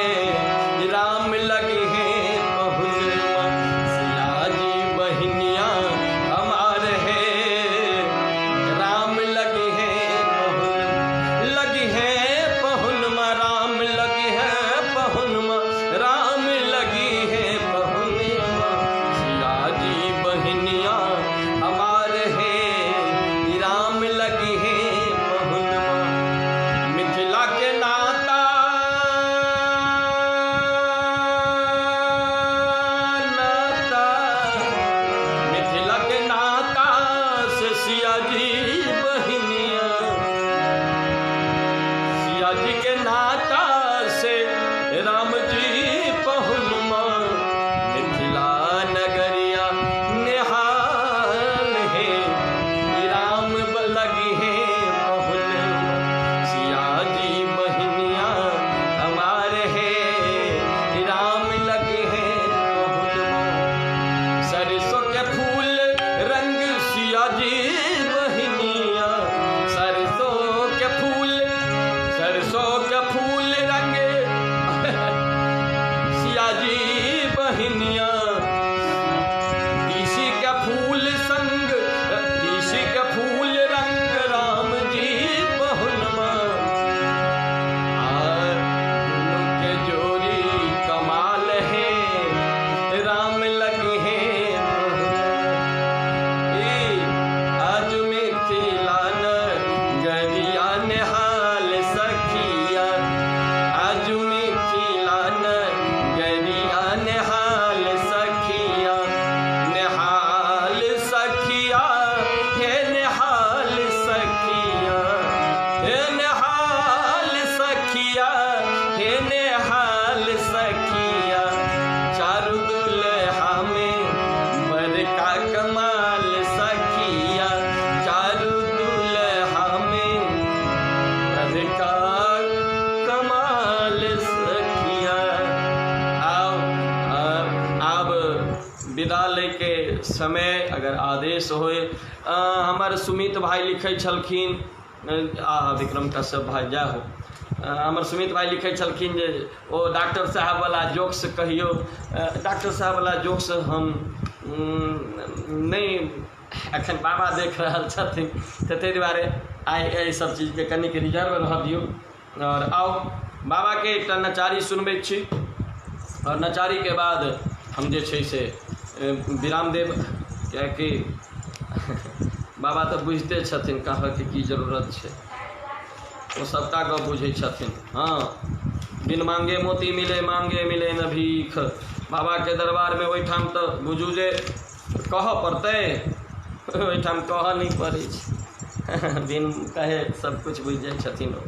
राम लगे हैं पहुनमा, सियाजी बहिनिया हमार है, राम लगे हैं पहुन, लगे हैं पहुनमा, राम लगे हैं पहुनमा, राम लगी है पहुनमा, सियाजी बहिनिया हमार है, राम लगे हैं पहुनमा। मिथिला के नाता नाता, मिथिला के नाता से सियाजी बहिनिया, सियाजी के नाता से राम जी पहुनमा, मिथिला नगरिया निहाल है, राम लगी है पहुनमा, सियाजी बहिनिया हमारे है, राम लगे हैं पहुनमा। सरसों के फूल रंग सियाजी बहिनिया, सरसों के फूल, सरसों के फूल रंग सियाजी बहिनिया, तीसी के फूल संग, तीसी के फूल रंग राम जी पहुनमा। आ दुनू के जोड़ी कमाल है, राम लगे हैं ए आज मिथिला नगरिया निहाल सखिया, आज मिथिला नगरिया निहाल सखिया, निहाल सखिया हे निहाल सखिया, हे निहाल सखिया, हे निहाल सखिया, चारु दुल्हा में बड़का कमाल सखिया, चारु दुल्हा में बड़का कमाल सखिया। आब आब विदा लैके समय अगर आदेश होय। हमर सुमित भाई लिखै छलखिन, आ विक्रम कश्यप भाई जय हो। हमर सुमित भाई लिखै छलखिन जे ओ डॉक्टर साहब वाला जोक्स कहियौ। डॉक्टर साहब वाला जोक्स हम नहि, एखन बाबा देख रहल छथिन तऽ ताहि दुआरे आइ एहि सब चीजके कनिक रिजर्व रहऽ दियौ। आओर आउ बाबाके एकटा नचारी सुनबै छी। आओर नचारीके बाद हम जे छै से विराम देब, किएकि बाबा तऽ बुझिते छथिन, कहऽके की जरूरत छै, ओ सभटा गप बुझै छथिन। हँ, बिन मांगे मोती मिले, मांगे मिले न भीख। बाबाके दरबारमे ओहिठाम तऽ बुझू जे कहऽ पड़तै, ओहिठाम कहऽ नहि पड़ै छै, बिन कहे सब कुछ बुझि जाइ छथिन ओ।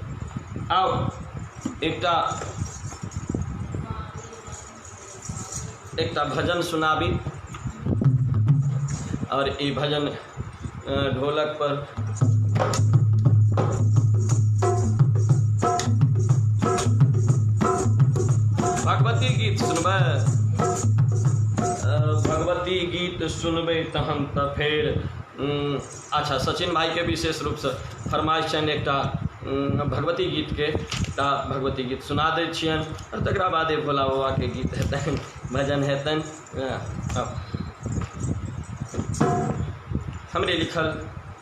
आउ एकटा एकटा भजन सुनाबी, आओर ई भजन ढोलक पर भगवती गीत सुनबै। भगवती गीत सुनबै तहन तऽ फेर अच्छा, सचिन भाईके विशेष रूपसँ फरमाइश छनि एकटा भगवती गीतके, तऽ भगवती गीत सुना दै छियनि आओर तकरा बादे भोला बाबाके गीत हेतनि, भजन हेतनि। हमरे लिखल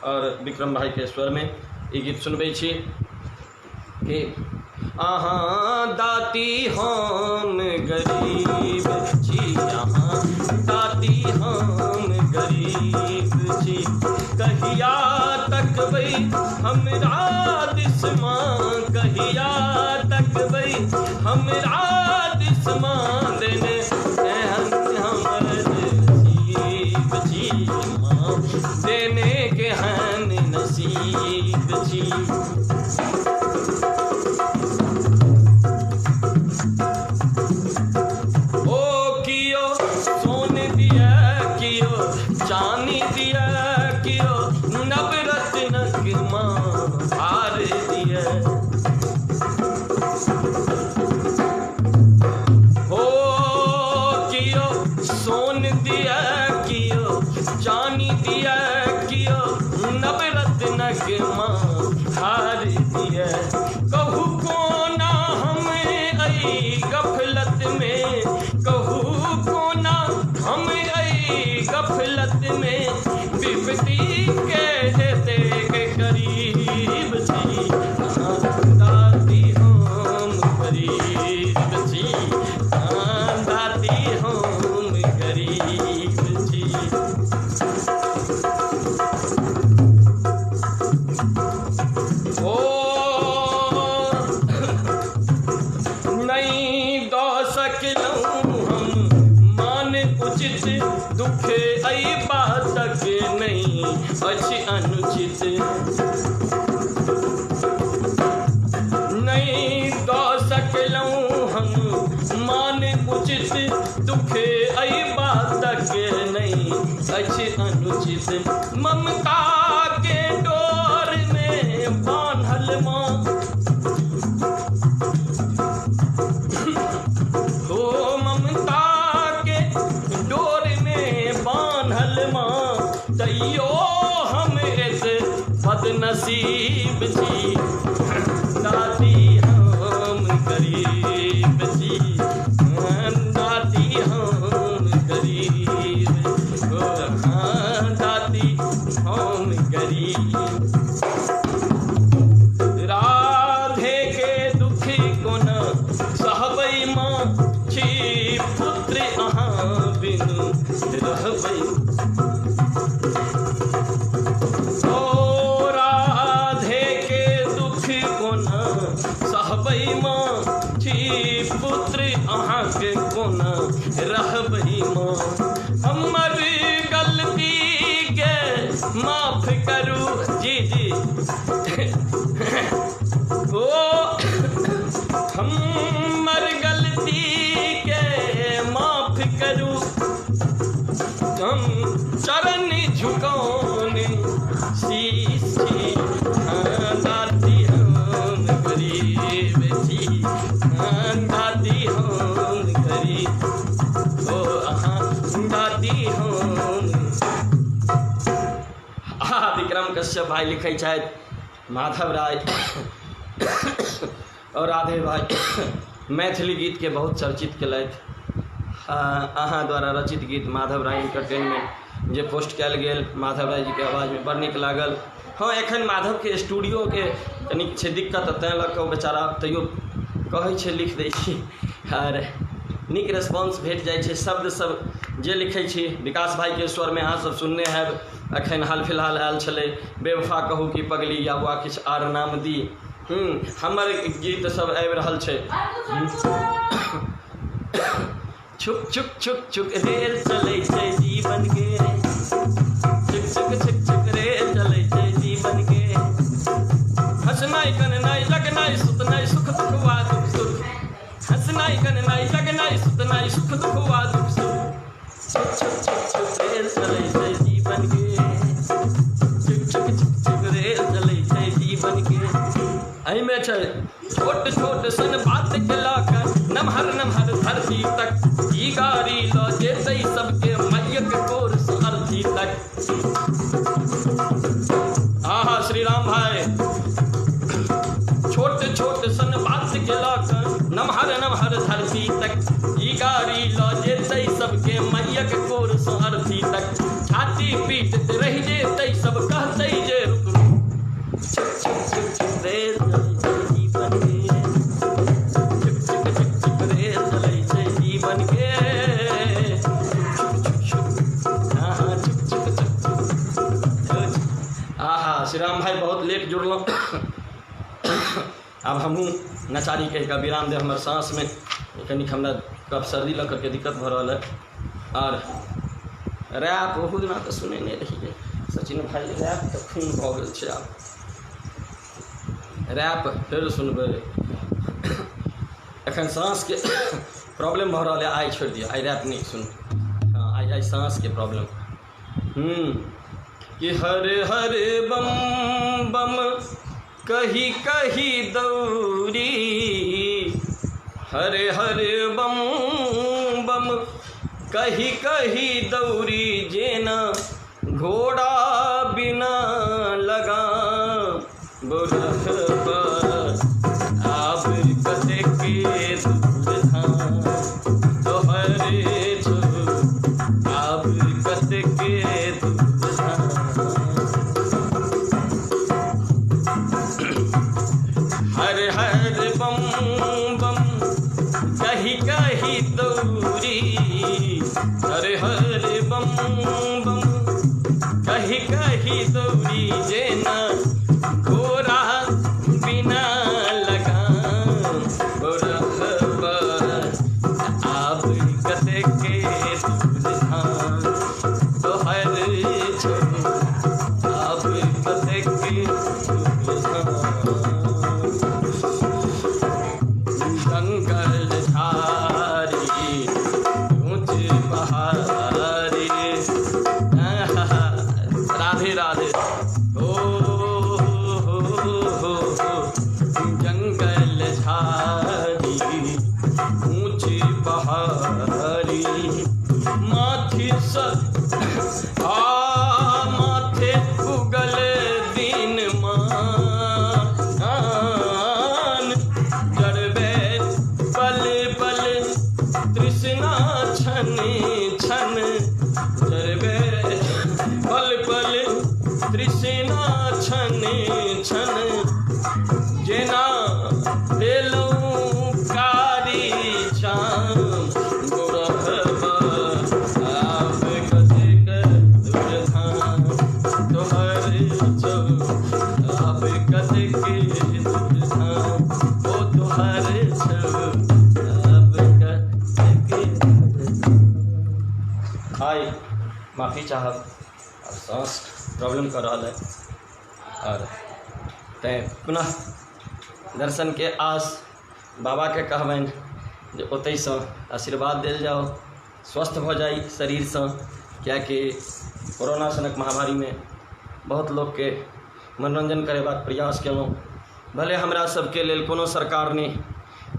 आओर विक्रम भाईके स्वरमे ई गीत सुनबै छी कि अहाँ दाती हम गरीब छी, अहाँ दाती हम गरीब छी, कहिया तकबै हमरा दिस माँ, कहिया तकबै हमरा दिस माँ, देने एहन हमर नसीब छी माँ, देने केहन नसीब छी। ओ कियो सोन दिया, कियो चानी दिया, कियो नवरत्नक माँ हार दिया। हो कियो सोन दिया, कियो चानी दिया, कियो नवरत्नक माँ हार दिया। कहू कोना हम अई गफलत में, कहू कोना हम अई गफलत में, विपत्ति के एते के करीब छी, अहाँ दाती हम गरीब छी, अहाँ दाती हम गरीब छी। ओ नहीं दऽ सकलहुँ हम मान उचित, दुख एहि बातक नहि अछि अनुचित। नहीं दऽ सकलहुँ हम मान उचित, दुख एहि बातक नहि अछि अनुचित। ममता के डोर में बान्हल माँ, हो ममता के डोर में बान्हल माँ, तैयो हम एते बदनसीब छी, दादी हम गरीब छी, दादी हम गरीब, हाँ दादी हम गरीब। राधे के दुखी कोना सहबै माँ, छी पुत्र अहाँ बिनु रहबै। ओ राधे के दुख कोना सहबै माँ, छी पुत्र अहाँके कोना रहबै माँ। हमर गलती के माफ करू जी जी, ओ हमर गलती के माफ करू, हम चरण झुकौने शीश छी, हाँ दादी हम गरीब छी, हाँ दादी हम गरीब, ओ अहाँ दादी हम। आ विक्रम कश्यप भाई लिखै छथि, माधव राय और राधे भाई मैथिली गीतके बहुत चर्चित केलथि। अहाँ द्वारा रचित गीत माधव राय एंटरटेनमेंट जे पोस्ट कयल गेल माधव राय जीके आवाजमे बड़ नीक लागल। हँ, एखन माधवके स्टूडियोके कनिक छै दिक्कत, तैँ लऽ कऽ ओ बेचारा तैयो कहै छै लिख दै छी। आर नीक रेस्पॉन्स भेट जाइ छै। शब्द सब जे लिखै छी विकास भाइके स्वरमे अहाँ सब सुनने हैब। एखन हाल फिलहाल आयल छलै बेवफा कहू कि पगली या वा किछु आर नाम दी। हमर गीत सब आबि रहल छै। छुक छुक छुक छुक रेल चलै छै जीवन के, छुक छुक छुक छुक रेल चलै छै जीवन के। हंसनाइ कननाइ लगनाइ सुतनाइ सुख दुख वा दुख सुख, हंसनाइ कननाइ लगनाइ सुतनाइ सुख दुख वा दुख सुख। छुक छुक छुक छुक रेल चलै छै जीवन के, छुक छुक छुक छुक रेल चलै छै जीवन के। एहिमे छै छोट छोट सन बात के लऽ कऽ नमहर नमहर धरती तक, ई गाड़ी लऽ जेतै सबके मैयक कोरसँ अर्थी तक। आहा श्री राम भाई, छोट छोट सन बात के लऽ कऽ नमहर नमहर धरती तक, ई गाड़ी लऽ जेतै सबके मैयक कोरसँ अर्थी तक। छाती पीटैत रहि जेतै सब कहतै जे रुक रुक, छुक छुक छुक छुक रेल चलै छै जीवन के, छुक छुक छुक छुक रेल चलै छै जीवन के। छुक छुक छुक, आहा छुक छुक छुक छुक। आहा श्रीराम भाई बहुत लेट जुड़लहुँ, आब हमहूँ नचारी कहि कऽ विराम देब। हमर साँसमे कनिक हमरा कफ सर्दी लऽ करके दिक्कत भऽ रहल है। आओर रैप ओहू दिना तऽ सुनेने रहियै सचिन भाई, रैप तऽ खून भऽ गेल छै। आब रैप फेर सुनबै, एखन साँसके प्रॉब्लम भऽ रहल है। आइ छोड़ि दियौ, आइ रैप नहि सुनू। हँ आइ आइ साँसके प्रॉब्लम। कि हर हर बम बम कही कही दौरी, हर हर बम बम कही कही दौरी, जेना घोड़ा बिना लगाम बुढ़बा आब कतेक दूर धाम तोहरे छौ, आब कतेक दूर धाम। हर हर बम बम कही कही दौरी, हर हर बम बम कही कही दौरी, जेना घोड़ा बिना लगाम बुढ़बा आब कतेक दूर धाम तोहर छौ, आब कतेक दूर धाम। जंगल झाड़ी ऊंच पहाड़ी, राधे राधे ओ हो हो हो। जंगल झाड़ी ऊंच पहाड़ी, माथे स आ माथे उगल दिन मान, जरबे पल पल तृष्णा छन छन, जरबे पल पल तृष्णा छन छन, जेना देलहुँ कारी चाम बुढ़बा आब कतेक दूर धाम तोहर छौ, आब कतेक दूर धाम ओ तोहर छौ, आब कतेक दूर धाम। आइ माफी चाहब, आब साँस प्रॉब्लम कऽ रहल है। आओर तैँ पुनः दर्शनके आस बाबाके कहबनि जे ओतहिसँ आशीर्वाद देल जाउ, स्वस्थ भऽ जाइ शरीरसँ, किएकि कोरोना सनक महामारीमे बहुत लोकके मनोरञ्जन करेबाक प्रयास केलहुँ। भले हमरा सबके लेल कोनो सरकार नहि,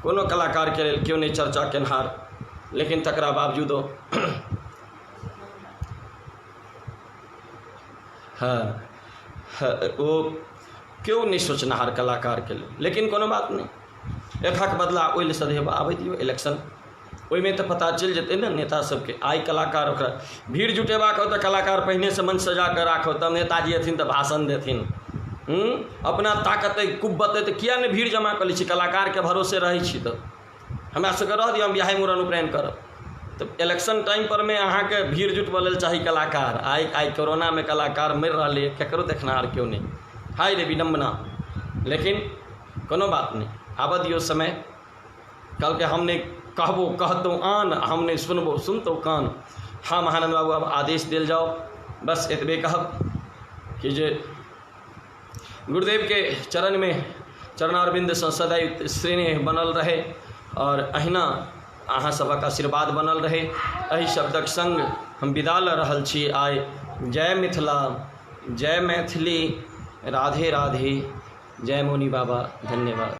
कोनो कलाकारके लेल केओ नहि चर्चा केनहार, लेकिन तकरा बावजूदो हँ ओ केओ नहि सोचनिहार कलाकारके लेल। लेकिन कोनो बात नहि, एकहक बदला ओहि लए सधेब, आबै दियौ इलेक्शन, ओहिमे तऽ पता चलि जेतै ने नेता सबके। आइ कलाकार ओकरा भीड़ जुटेबाक हो तऽ कलाकार पहिनेसँ मंच सजा कऽ राखो, तब नेताजी अथिन तऽ भाषण देथिन। अपना ताकत अइ, कुब्बत अइ, तऽ किया नहि भीड़ जमा कऽ लै छी, कलाकारके भरोसे रहै छी तऽ। हमरा सबके रह दिअ, हम बियाहे मूड़न उपनयन करब। तऽ इलेक्शन टाइम परमे अहाँके भीड़ जुटबऽ लेल चाही कलाकार। आइ आइ कोरोनामे कलाकार मरि रहलै, ककरो देखनिहार केओ नहि। हाय रे विडम्बना। लेकिन कोनो बात नहि, आबऽ दियौ समय। कहलकै हम नहि कहबो कहतौ आन, हम नहि सुनबो सुनतौ कान। हँ महानन्द बाबू, आब आदेश देल जाओ। बस एतबे कहब कि जे गुरुदेवके चरणमे चरणारविन्दसँ सदैव स्नेह बनल रहै आओर अहिना अहाँ सभक आशीर्वाद बनल रहै। एहि शब्दक सङ्ग हम विदा लऽ रहल छी आइ। जय मिथिला, जय मैथिली, राधे राधे, जय मौनी बाबा। धन्यवाद।